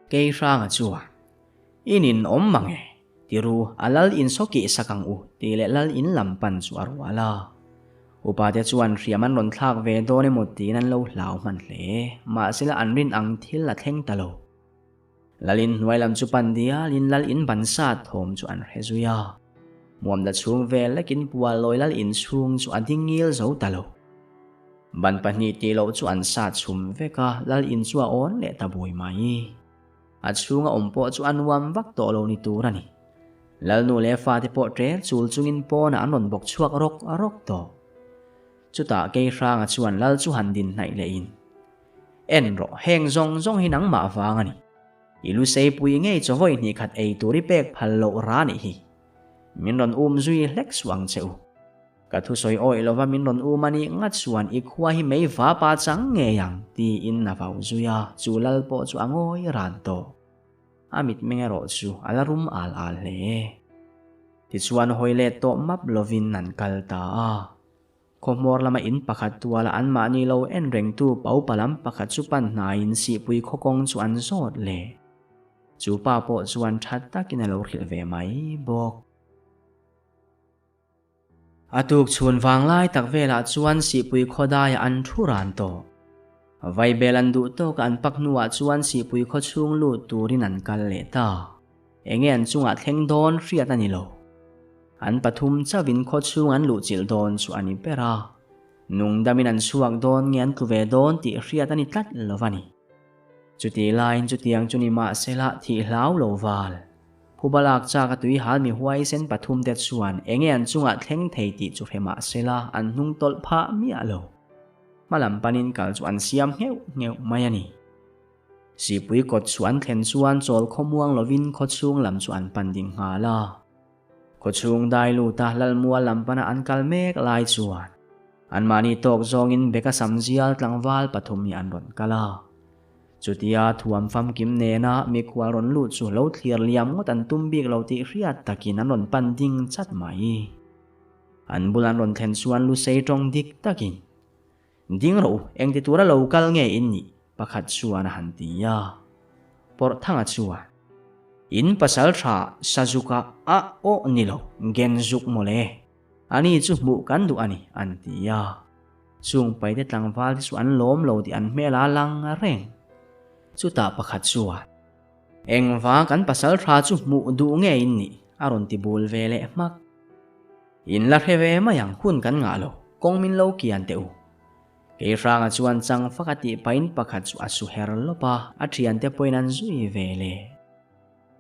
Kei hranga chuan, In in awm mang e, ti ru, a lal in saw kih sak ang u tih leh lal in lam pan chu a rual a. Upate chuan hriam an rawn thlak ve dawn emaw tiin an lo hlau hman hle, mahsela an rin ang thil a thleng ta lo. Lal in hnuai lam chu pan dialin lal in ban sat thawm chu an hre zui a. Muamda chhung vel lekin Pualawi lal in chhung chu a ding ngil zo ta lo. Ban pahnih tih loh chu an sat chhum vek a, lal in chu a awn leh ta bui mai. A chhunga awm pawh chu a nuam vak tawh lo ni tur a ni. Lalnu leh fate pawh ṭel chul chungin pawnah an rawn bawk chhuak rawk rawk tawh. Chutah Keihranga chuan lal chu han din hnaih lehin, En rawh, heng zawng zawng hi nangmah vang a ni. I lu seipui ngei chaw vawi hnih khat ei tur i pek phal loh ra nih hi. Min rawn um zui hlek suh ang che u. Ka thusawi awih lova min rawn um a nih ngat chuan i khua hi mei va pa chang ngei ang, tiin a vau zui a, chu lal pawh chu a ngawi ran tawh. A mitmeng erawh chu a la rum al al hle. Tichuan hawi let tawh map lovin an kal ta a. Khawhmawr lama in pakhat tuala anmahni lo en rengtu paupa lam pakhat chu pan hnaiin sihpui khawkawng chu an zawt leh. Chu pa pawh chuan that takin a lo hrilh ve mai bawk. A tuk chhun vanglai tak velah chuan Sihpui khawdaiah an thu ran tawh. Vaibel an duh tawka an pak hnuah chuan Sihpui khaw chhung lut turin an kal leh ta. Enge an chungah thleng dawn hriat a ni lo. An pathum chauhin khaw chhung an luhchilh dawn chu a ni ber a. Nungdamin an chhuak dawn nge an tlu ve dawn tih hriat a ni tlat lo va ni. Chutih laiin chutiang chu ni mahsela thih hlau lo val. Phuba lak chak a tui hal mi huaisen pathum te chuan enge an chungah thleng thei tih chu hre mahsela an hnung tawlh phah miah lo. Hma lam panin kal chu an siam ngheuh ngheuh mai a ni. Sipui kawt chu an thlen chuan chawl khawmuang lovin khawchhung lam chu an pan ding nghal a. Khawchhung dai luta Lalmual lam pana an kal mek lai chuan anmahni tawk zawngin beka sam zial tlangval pathum hi an rawn kal a. Chutia thuam famkim nena mikhual rawn lut chu lo thlir liam ngawt an tum bik lo tih hriat takin an rawn pan ding chat mai. An bul an rawn thlen chuan lusei tawng dik takin, Ding rawh u, engti tura lo kal nge in nih? pakhat chuan a han ti a. Pawrhthanga chuan, In pasal tha Sazuka a awh ni lo, Genzuk mawle. Ani chu hmuh kan duh a ni, an ti a. Chung paite tlangval te chu an lawm lo tih an hmel a lang reng. Chutah pakhat chuan, Engvang kan pasal tha chu hmuh duh nge in nih? a rawn ti bul ve leh hmak. In la hre ve mai ang hun kan ngah lo, kawng min lo kian teh u. Kei hranga chuan chang fak a tih pahin pakhat chu a su her lawp a, a thiante pawhin an zui ve le.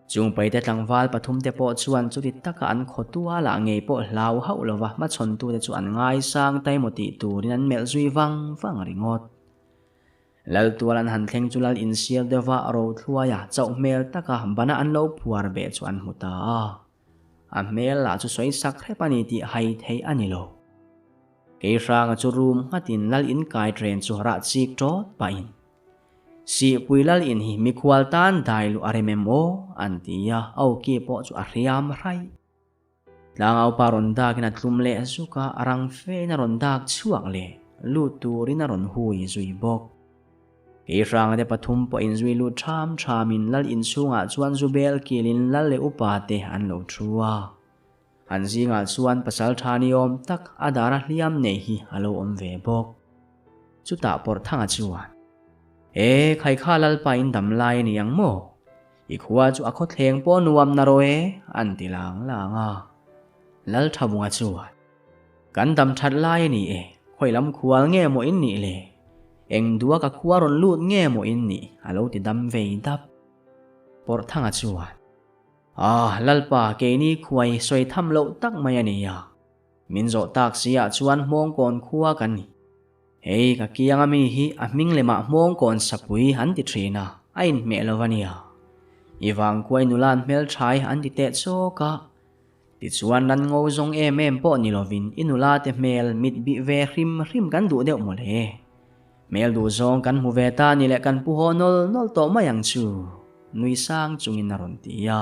Chung paite tlangval pathumte pawh chuan chuti taka an khaw tualah ngei pawh hlau hauh lova hmachhawntute chu an ngaisang ta emaw tih turin an melh zui vang vang ringawt. Lal tual an han thleng chu lal insial deuhva rothluaia chauh hmel taka bana an lo phuar beh chu an hmu ta a. A hmel lah chu sawi sak hrep a ni tih hai theih a ni lo. Keihranga chu room nghatin lal in kai train chu rah chik tawt pahin, Sihpui lal in hi mikhual tan dai luh a rem em aw? an ti a, a awki pawh chu a hriam hraih. Tlangaupa rawn dakin a tlum leh zuk a, a rang fein a rawn dak chhuak leh lut turin a rawn hui zui bawk. Keihranga te pathum pawh inzui lut ṭham ṭhamin lal inchhungah chuan zu bel kilin lal leh upa te an lo ṭhu a. An zingah chuan pasal ṭha ni awm tak a dara hliam nei hi a lo awm ve bawk. Chutah Pawrhthanga chuan, E, Khaikha Lalpa in dam lai a ni ang maw? I khua chu a khawthleng pawh nuam na rawh e, an ti lang lang a. Lalṭhavunga chuan, Kan dam that lai a ni e, khawi lam khual nge maw in nih le? Eng dua ka khua rawn lut nge maw in nih? a lo ti dam vei dap. Pawrhthanga chuan, Ah, Lalpa, keini khuai sawi tham loh tak mai a ni a. Min zawh tak si ah chuan Hmawngkawn khua kan ni. Hei, ka kianga mi hi a hming lemah Hmawngkawn sapui an ti thin a, a inhmeh lo a nia. I vangkuai nula'n hmelthai an ti teh chawk a. Tichuan nan ngo zawng em em pawh ni lovin i nula te hmel mit bih ve hrim hrim kan duh deuh mawle. Hmel duh zawng kan hmu ve ta ni leh kan pu haw nawl nawl tawh mai ang chu, nui sang chungin a rawn ti a.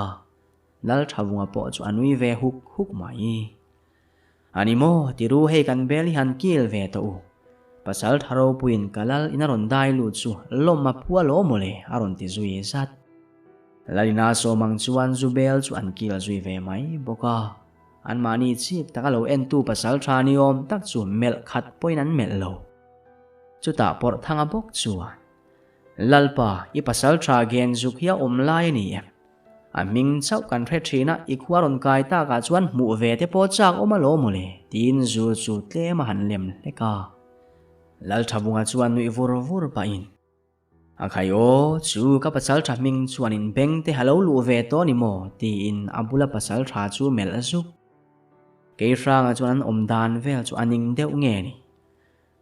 Lalthavunga pawh chu a nui ve huk huk mai. A ni maw, tiru hei kan bel hi han kil ve tawh u. Pasal tha ropuiin ka lal in a rawn dai lut chu lawm a phu alawm mawle a rawn ti zui zat. Lalina sawm ang chuan zu bel chu an kil zui ve mai bawk a. Anmahni chik taka lo entu pasal tha ni awm tak chu melh khat pawhin an melh lo. Chutah Pawrhthanga bawk chuan, Lalpa, i pasal tha gen zuk hi a awm lai a ni em? A hming chauh kan hre thin a, i khua rawn kai takah chuan hmuh ve te pawh chak awm alawm mawle, tiin zu chu tlem a han lem hlek a. Lalthavunga chuan nuih vur vur pahin, A khai aw, chu ka pasal tha hming chuan in beng te a lo luh ve tawh ni maw? tiin a bula pasal tha chu melh zuk. Keihranga chuan an awm dan vel chu a ning deuh nge ni.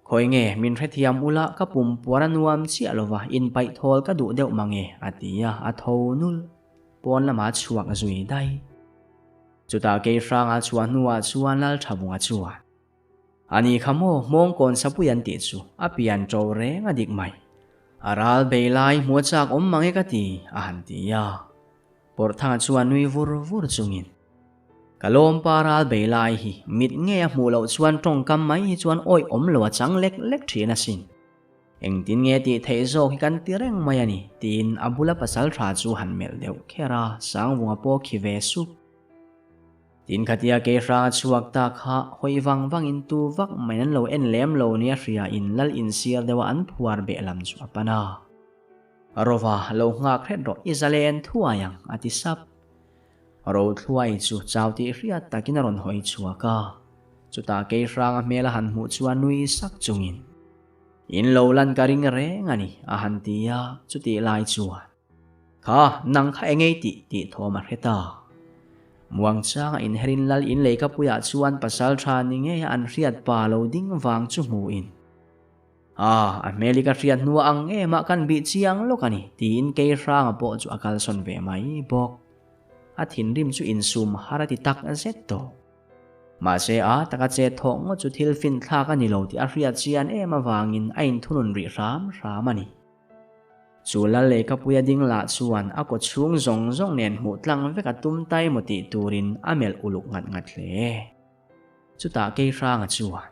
Khawi nge, min hrethiam ula ka pum puar a nuam chiah lova inpaih thawl ka duh deuh mange, a ti a, a tho nul. Pawn lamah chhuak zui daih. Chutah Keihranga chhuah hnuah chuan Lalthavunga chuan, A ni kha maw, Hmawngkawn Sapui an tih chu a pian ṭo reng a dik mai. A ral bei lai hmu a chak awm mange ka ti, a han ti a. Pawrhthanga chuan nui vur vur chungin, Ka lawmpa ral bei lai hi mit ngei a hmuh loh chuan tawngkam mai hi chuan awih awm lo a chang lek lek ṭhin asin. Engtin nge tih theih zawk hi kan ti reng mai a ni, tiin a bula pasal ṭha chu han melh deuh kher a, Sangvunga pawh khi ve sup. Tin khatia kei hranga chhuak ta kha hawi vang vangin tu vak mai an lo en lem lo nia hria in lal insiar deuha an phuar beh lam chu a pan a. Rova lo nghak hret rawh i zalen thuai ang a ti sap. Rothluai chu chau tih hriat takin a rawn hawi chhuak a. Chutah kei hranga hmel a han hmuh chuan nui sak chungin, In lo lan ka ring reng a ni a han ti a, chutih lai chuan. Kha, nang kha engei tih tih thawm a hre ta. Muangchanga inherin lal in leikapuiah chuan pasal tha ni ngeia an hriat pa lo ding vang chu hmuhin, A, a hmel hi ka hriat hnua ang emah kan bih chiang lawk a ni, tiin Keihranga pawh chu a kalsawn ve mai bawk. A thinrim chu insum har a ti tak zet tawh. Mahse a taka chet thawh ngawt chu thil finthlak a ni lo tih a hriat chian em avangin a inthunun rih hram hram a ni. Chu lal lehkhapuia ding lah chuan a kaw chhung zawng zawng nen hmuh tlang vek a tum tai maw tih turin a melh uluk ngat ngat hle. Chutah Keihranga chuan,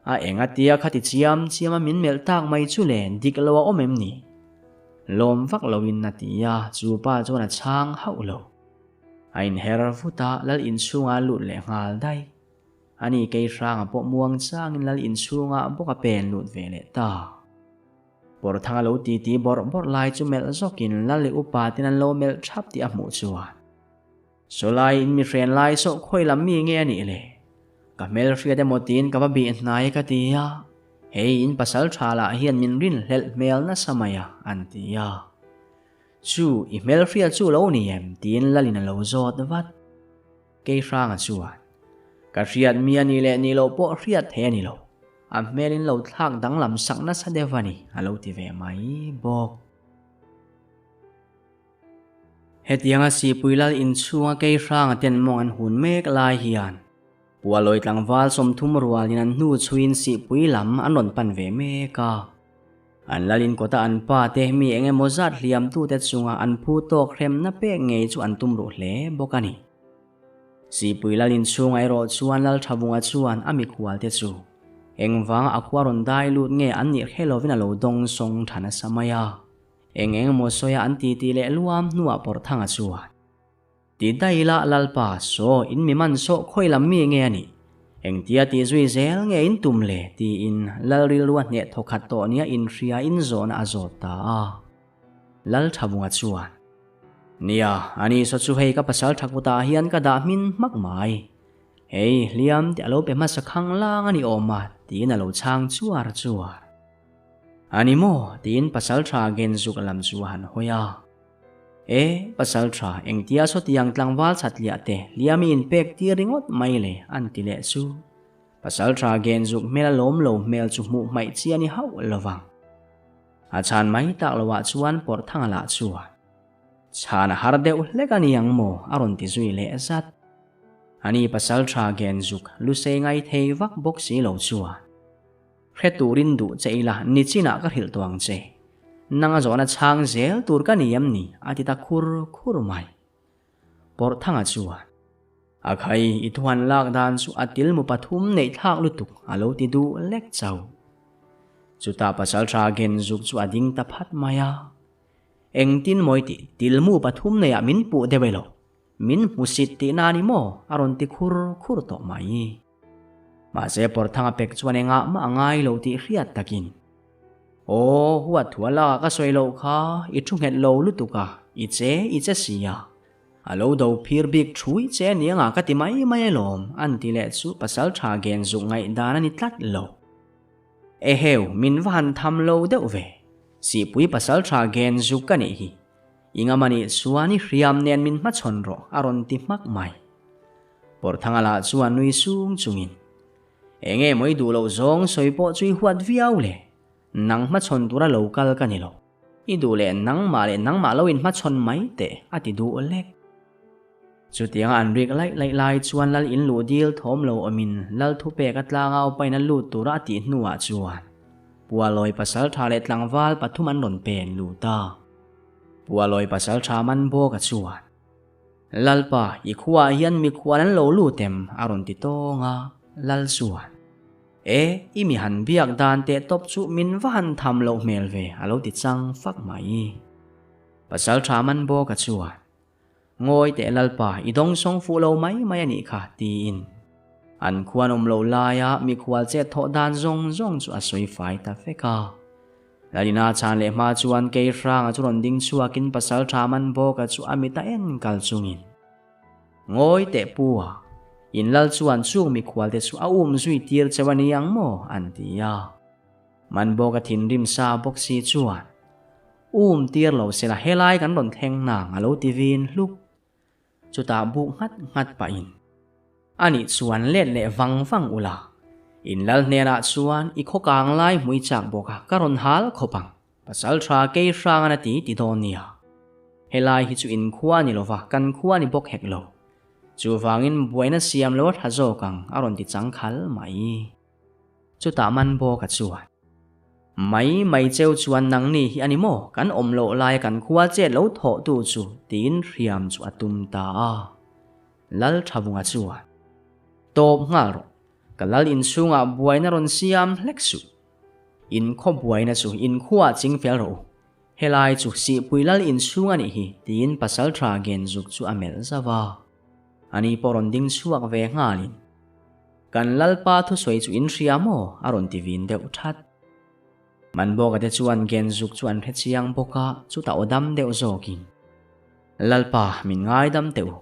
A enga tia kha ti chiam chiam a min melh tak mai chu le dik lo a awm em ni? Lawm vak loin a ti a, chu pa chuan a chhang hauh lo. A inher vut a, lal inchhungah a lut leh nghal daih. Ani Keihranga pawh muang changin lal inchhungah bawk a pen lut ve leh ta. Pawrthang a lo titi bawrh bawrh lai chu melh zawkin Lal leh upa ten an lo melh thap tih a hmuh chuan Sawlai in mi hren lai sawh khawi lam mi nge a nih le? Ka hmelhriat emaw tiin ka va bih hnai ka ti a, hei in pasal tha lah hian min rinhlelh hmel nasa mai a an ti a. Chu i hmelhriat chu lo ni em? tiin Lalin a lo zawt vat. Keihranga chuan, Ka hriat mi a nih leh nih loh pawh hriat thei a ni lo. A hmelin lo thlak danglam sak nasa deuh a ni, a lo ti ve mai bawk. Hetianga Sihpui Lal inchhunga Keihranga ten mawng an hun mek lai hian Pualawi tlangval 30 rualin an hnu chhuiin Sihpui lam an rawn pan ve mek a. An lalin kawta an pa te mi eng emaw zat hliamtute chunga an phu tawk hremna pek ngei chu an tum ruh hle bawk a ni. Sihpui lalin chhunga erawh chuan Lalthavunga chuan a mikhualte chu engvanga a khua rawn dai lut nge an nih hre lovin a lo dawng sawng tha nasa mai a. Eng eng emaw sawia an titi leh luam hnuah Pawrhthanga chuan, Ti daih ila Lalpa, saw in mi man sawh khawi lam mi nge a nih? Engtia tih zui zel nge in tum le? tiin Lal rilru a hneh thawkhat tawh nia inhria in zawhna a zawt ta a. Lal Thavunga chuan, Nia, ani saw chu hei ka pasal tha kutah hian ka dah hmin hmak mai. Hei, hliam te a lo pe hmasa khang lang a ni awm a, tiin a lo chhang chuar chuar. A ni maw? tiin pasal tha Genzuk lam chu a han hawi a. E, pasal tha, engtia sawtiang tlangval chhatliah te hliam i inpek tir ringawt mai le, an ti leh chu. Pasal tha gen zuk hmel a lawm lo hmel chu hmuh hmaih chi a ni hauh lo vang. A chhan mai tak loah chuan Pawrhthanga lah chuan, Chhan a har deuh hlek a ni ang maw? a rawn ti zui leh zat. Ani pasal tha gen zuk lusei ngai thei vak bawk si lo chuan, Hre turin duh che ila nichinah ka hrilh tawh ang che. Nanga zawhna chhang zel tur ka ni em ni? a ti ta khur khur mai. Pawrhthanga chuan, A khai, i thuan lak dan chu a tilmu pathum neih thlak lutuk a lo ti duh lek chauh. Chutah pasaltha Genzuk chu a ding ta phat mai a. Engtin mawi tih tilmu pathum neiah min puh deuh elo? Min hmusit tihna a ni maw? a rawn ti khur khur tawh mai. Mahse Pawrthanga pek chuan engah mah a ngai lo tih hriat takin, Aw, huat thu a lakah ka sawi loh kha, i thu nghet lo lutuk a, i che i che si a. A lo do phir bik thui che a ni anga ka ti mai mai alawm, an ti leh chu pasaltha gen zuk ngaihdan a ni tlat lo. Eheu, min va han tham lo deuh ve. Sihpui pasaltha gen zuk ka nih hi. I ngam a nih chuan i hriam nen min hmachhawn rawh, a rawn ti hmak mai. Pawrhthanga lah chuan nui sung chungin, Enge maw i duh loh zawng sawi pawh chu i huat viau le, nang hmachhawn tura lo kal ka ni lo. I duh leh nangmah leh nangmah lo in hmachhawn mai teh, a ti duh lek. Chutianga an rik laih laih lai chuan Lal in luh dil thawm lo awmin Lal thupek a tlangau pain a lut tura a tih hnuah chuan Pualawi pasaltha leh tlangval pathum an rawn pen lut a. Pualawi pasaltha man bawk a chuan. Lalpa, i khuaah hian mikhual an lo lut em? a rawn ti tawng a, Lal chuan, E, i mi han biak dan teh tawp chu min va han tham loh hmel ve, a lo ti chang fak mai. Pasaltha man bawka chuan, Ngawi teh Lalpa, i dawngsawng fuh lo mai mai a nih kha, tiin. An khuan awm loh laia mikhual chet thawh dan zawng zawng chu a sawi fai ta vek a. Lalina chhan leh hma chuan kei hranga chu rawn ding chhuakin pasalṭha man bawka chu a mit a en kal chungin, Ngawi teh pu a, in lal chuan chung mikhual te chu a um zui tir cheu a ni ang maw? an ti a. Man bawka thinrim sa bawk si chuan, Um tir lo sela helai kan rawn thleng nang a lo ti vin hluk. Chutah buk nghat nghat pahin, A nih chuan let leh vang vang ula, in lal hnenah chuan i khaw kang lai hmui chak bawk a, ka rawn hal khawp ang, pasal tha kei hrang an a ti ti dawn nia. Helai hi chu in khua ni lova, kan khua ni bawk hek lo. Chuvangin buaina siam lo a tha zawk ang, a rawn ti chang khal mai. Chutah man bawk a chuan, Mai mai cheu chuan nangni hi a ni maw? Kan awm loh laia kan khua chet lo thawh tu chu tiin hriam chu a tum ta a. Lal Thavunga chuan, Tawp nghal rawh, ka lal inchhungah buaina rawn siam hlek suh. In khaw buaina chu in khuaah ching fel rawh u. Helai chu Sihpui lal inchhung a nih hi tiin Pasaltha Genzuk chu a melh zauh a. Ani pawh rawn ding chhuak ve nghalin, Kan Lalpa thusawi chu in hria maw? a rawn ti vin deuh that. Manbawka te chuan Genzuk chu an hre chiang bawk a, chutah aw dam deuh zawkin, Lalpa, min ngaidam teh u.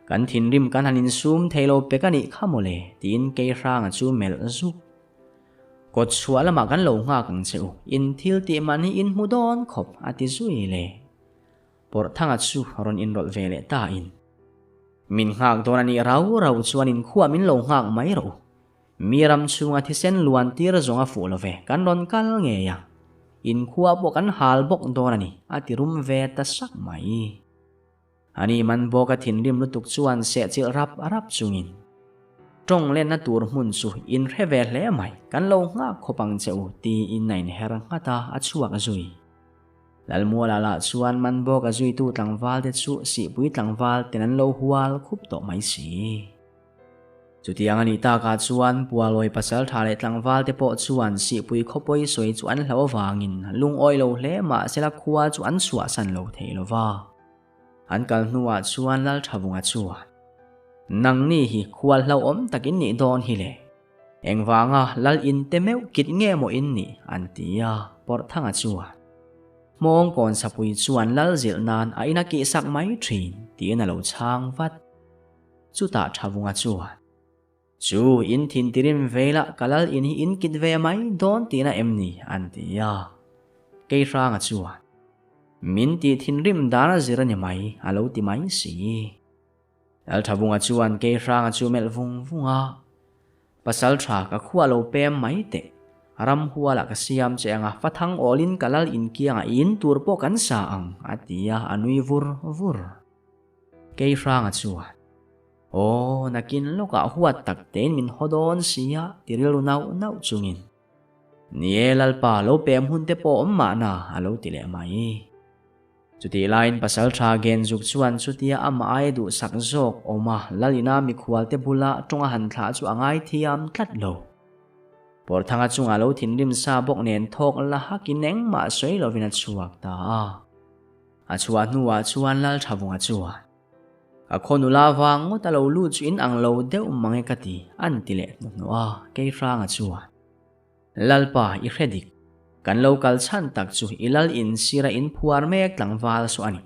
Kan thinrim kan han insum thei lo pek a nih kha maw le? tiin Keihranga chu melh zuk. Kawt chhuah lamah kan lo nghak ang che u, in thil tih man hi in hmu dawn khawp, a ti zui le. Pawrhthanga chu rawn inrawlh ve leh ta in. Min nghak dawn a nih rau rau chuan in khuah min lo nghak mai rawh u. Mi ram chhunga thisen luan tir zawng a fuh lo ve, kan rawn kal ngei a. In khua pawh kan hal bawk dawn a ni, a ti rum ve ta sak mai. Ani man bawk a thinrim lutuk chuan sehchilh rap rap chungin, Tawng lenna tur hmun chu in hre ve hle mai, kan lo nghak khawp ang che u, tiin a inher nghat a, a chhuak zui. Lalmuala lah chuan Manbawk a zuitu tlangval te chu Sihpui tlangval ten an lo hual khup tawh mai si. Chutiang a nih takah chuan Pualawi pasaltha leh tlangval te pawh chuan Sihpui khawpawi sawi chu an hlauh avangin lungawi lo hle mah sela khua chu an chhuahsan lo thei lo va. An kal hnuah chuan Lalthavunga chuan, Nangni hi khual hlauhawm takin nih dawn hi le. Engvanga lal in te meuh kit nge maw in nih? an ti a, Pawrhthanga chuan, Hmawngkawn sapui chuan lal zilh nan a ina kihsak mai thin, tiin a lo chhang vat. Chutah Thavunga chuan, Chu in thin tirim veila ka lal in hi in kit ve mai dawn tihna em ni? an ti a. Keihranga chuan, Min tih thinrim dan a zir a ni mai, a lo ti mai si. Lalthavunga chuan Keihranga chu melh vung vung a, Pasal tha ka khua lo pem mai teh, ramhualah ka siam che anga fathang awlin ka lal inkiangah i in tur pawh kan sa ang, a ti a, a nui vur vur. Keihranga chuan, Aw, nakin lawkah huat tak tein min haw dawn si a, ti rilru nauh nauh chungin. Ni e Lalpa, lo pem hun te pawh awm mahna, a lo ti leh mai. Chutih laiin Pasalṭha Genzuk chuan chutia amah aia duhsak zawk awm a, Lalina mikhualte bula ṭawng a han thlah chu a ngaithiam tlat lo. Pawrthanga chungah lo thinrim sa bawk nen thawk la hakin engmah sawi lovin a chhuak ta a. A chhuah hnuah chuan Lalṭhavunga chuan, Ka khaw nula vang ngawt a lo lut chu in ang lo deuh mang e ka ti, an ti leh hnuhnawh a, Keihranga chuan, Lalpa, i hre dik. Kan lo kal chhan tak chu i lal in sira in phuar mek tlangval saw a ni.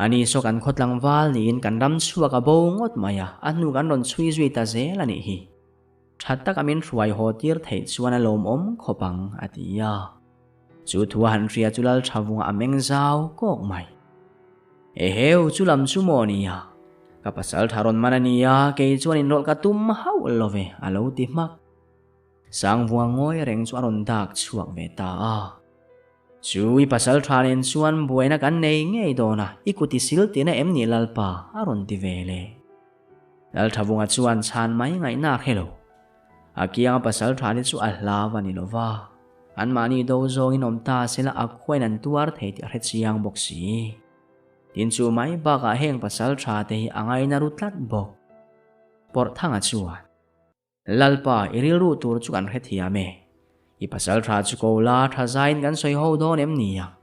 Ani saw kan khaw tlangval niin kan ram chhuak a bo ngawt mai a, a hnu kan rawn chhui zui ta zel a nih hi. Tha taka min hruai haw tir theih chuan a lawmawm khawp ang, a ti a. Chu thu a han hria chu lal tha vungah a meng zau kawk mai. Eheu, chu lam chu maw nia? Ka pasal tha rawn man a nia, kei chuan inrawlh ka tum hauh lo ve, a lo ti hmak. Sangvunga ngawi reng chu a rawn dak chhuak ve ta a. Chu i pasal tha nen chuan buaina kan nei ngei dawn a, i kut i sil tihna em ni Lalpa? a rawn ti ve le. Lalthavunga chuan chhan mai ngaihna a hre lo. A kianga pasal tha te chu a hlau a ni lo va, anmahni do zawngin awm ta sela a khuain an tuar thei tih a hre chiang bawk si. Tin chu mai bakah heng pasal tha te hi a ngaina ru tlat bawk. Pawrhthanga chuan. Lalpa, i rilru tur chu kan hrethiam e. I pasal tha chu ko la, tha zaiin kan sawi ho dawn em ni ang?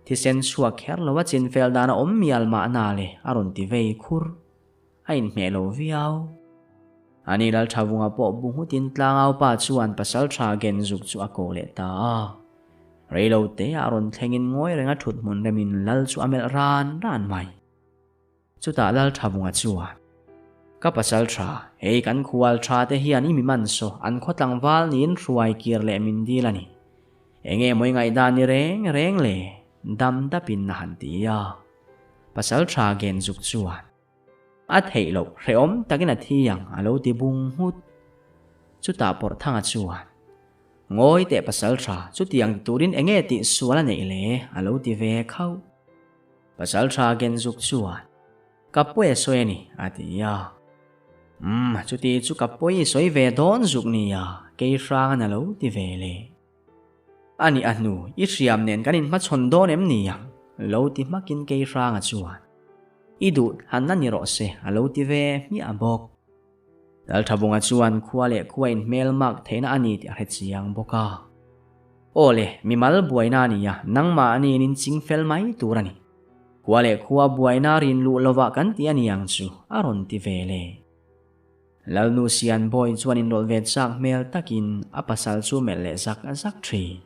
Thisen chhuak kher lo a chinfel dan a awm mial mahna le a rawn ti vei khur. A inhmeh lo viau. Ani Lalthavunga pawh bu nghutin tlangaupa chuan pasaltha Genzuk chu a ko leh ta a. Reilo teah a rawn thlengin ngawi renga thut hmun remin lal chu a melh ran ran mai. Chutah Lalthavunga chuan, Ka pasaltha, hei kan khual tha te hian i mi man saw an khaw tlangval niin hruai kir leh min dil a ni. Enge mawi ngaihdan ni reng reng le? Dam dapin a han ti a. Pasaltha Genzuk chuan, A theih loh, hrehawm takin a thi ang, a lo ti bung nghut. Chutah Pawrhthanga chuan, Ngawi teh pasaltha, chutiang ti turin enge tih sual a neih le? a lo ti ve khauh. Pasaltha Genzuk chuan, Ka pawi a sawi a ni, a ti a. Umm, chuti chu ka pawi i sawi ve dawn zuk nia, kei hrangan a lo ti ve le. A nih a hnu, i hriam nen kan inhmachhawn dawn em ni ang? Lo ti hmakin kei hranga chuan, I duh thlanna ni rawh se, a lo ti ve hmiah bawk. Lalthabunga chuan khua leh khua inhmel mak theihna a ni tih a hre chiang bawk a. Aw le, mimal buaina a ni a, nangmah aniin in ching fel mai tur a ni. Khua leh khua buaina rin luh lovah kan ti a ni ang chu, a rawn ti ve le. Lalnu Sianbawi chuan inrawlh ve chak hmel takin a pasal chu melh leh zak zak thin.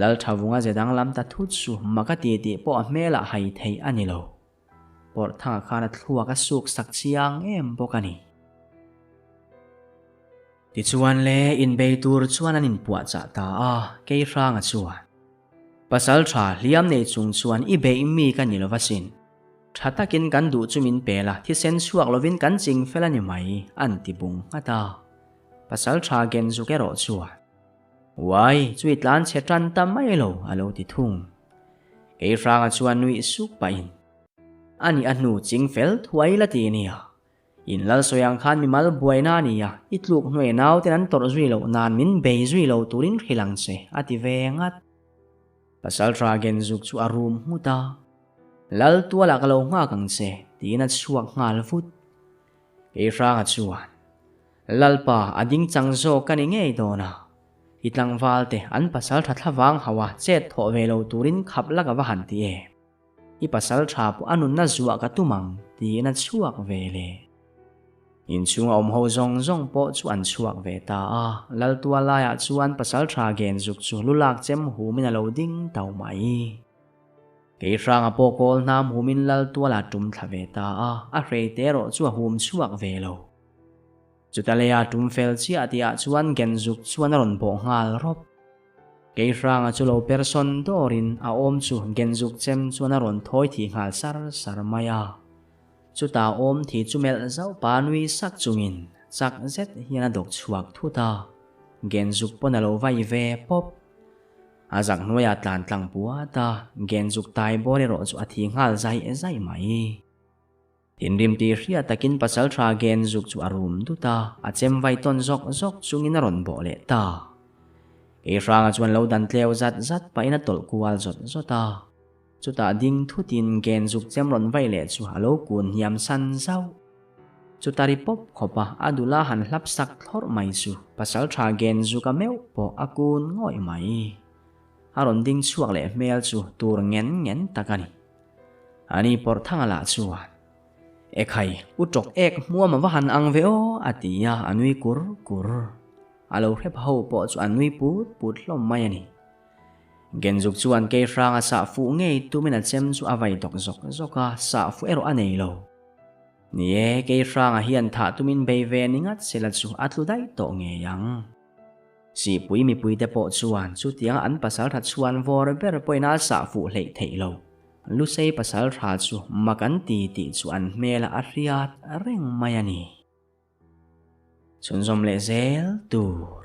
Lalthavunga ze danglam ta thut chu mak a ti tih pawh a hmelah hai theih a ni lo. Pawrhthanga khan a thluak a suk sak chiang em bawk a ni. Tichuan le, inbei tur chuan an inpuahchah ta a, Keihranga chuan, Pasal tha hliam nei chung chuan i beih mi ka ni lo va sin. Tha takin kan duh chu min pel a, thisen chhuak lovin kan ching fel a ni mai, an ti bung nghat a. Pasal tha Genzuk erawh chuan, Uai, chu i tlan chhe tan ta mai lo, a lo ti thung. Keihranga chuan nuih suk pahin, A nih a hnu ching fel thuai la ti nia. In lal sawi ang khan mimal buaina a ni a, i tluk hnuai nauten an tawrh zui loh nan min bei zui lo turin hrilh ang che, a ti ve ngat. Pasalṭha Genzuk chu a rum nghut a, Lal tualah ka lo nghak ang che, tiin a chhuak nghal vut. Keihranga chuan, Lalpa, a ding chang zawk ka ni ngei dawn a, i tlangval te an pasalṭha thlavang hauh a chet thawh ve lo turin khap la ka va han ti em? I pasal tha pawh a nunna zuah ka tum ang, tiin a chhuak ve le. Inchhung a awm ho zawng zawng pawh chu an chhuak ve ta a, Laltua laiah chuan pasal tha gen zuk chu lu lak chem humin a lo ding tau mai. Keihranga pawh kawl hnam humin Laltuala tum thla ve ta a, a hrei te erawh chu a hum chhuak ve lo. Chuta leia tum fel chiah tihah chuan Genzuk chuan a rawn bawh nghal rawp. Keihranga chu lo per sawn dawrin a awm chu Genzuk chem chuan a rawn thawi thih nghal sar sar mai a. Chuta awm thi chu melh zauh pa nui sak chungin chak zet hian a dawk chhuak thut a, Genzuk pawn a lo vai ve pawp. A zak hnuaiah tlan tlang puat a, Genzuk tai bawr erawh chu a thi nghal zaih zaih mai. Thinrim tih hriat takin pasalṭha Genzuk chu a rum dut a, a chem vai tawn zawk zawk chungin a rawn bawh leh ta. Keihranga chuan lo dan tleu zat zat pahin a tawlh kual zawt zawt a. Chutah ding thutin Genzuk chem rawn vai leh chu a lo kun hniam san zauh. Chuta ri pawp khawp a, a dula han hlap sak thlawrh mai chu pasalṭha Genzuka meuh pawh a kun ngawih mai. A rawn ding chhuak leh hmel chu tur ngen ngen tak a ni. Ani Pawrhthanga lah chuan, Ekhai, u tawk ek hmuam a va han ang ve aw, a ti a, a nui kur kur. A lo hrep ho pawh chu a nui put put hlawm mai a ni. Genzuk chuan Keihranga sah fuh ngei tumin a chem chu a vai dawk zawk zawk a, sah fuh erawh a nei lo. Ni e, Keihranga hian thah tumin bei ve ni ngat sela chu a tlu daih tawh ngei ang. Sihpui mipuite pawh chuan chutianga an pasaltha chhuan vawr ber pawhin a sah fuh hleih theih lo. Lusei pasaltha chu mak an ti tih chu an hmelah a hriat reng mai a ni. Chhunzawm leh zel tur.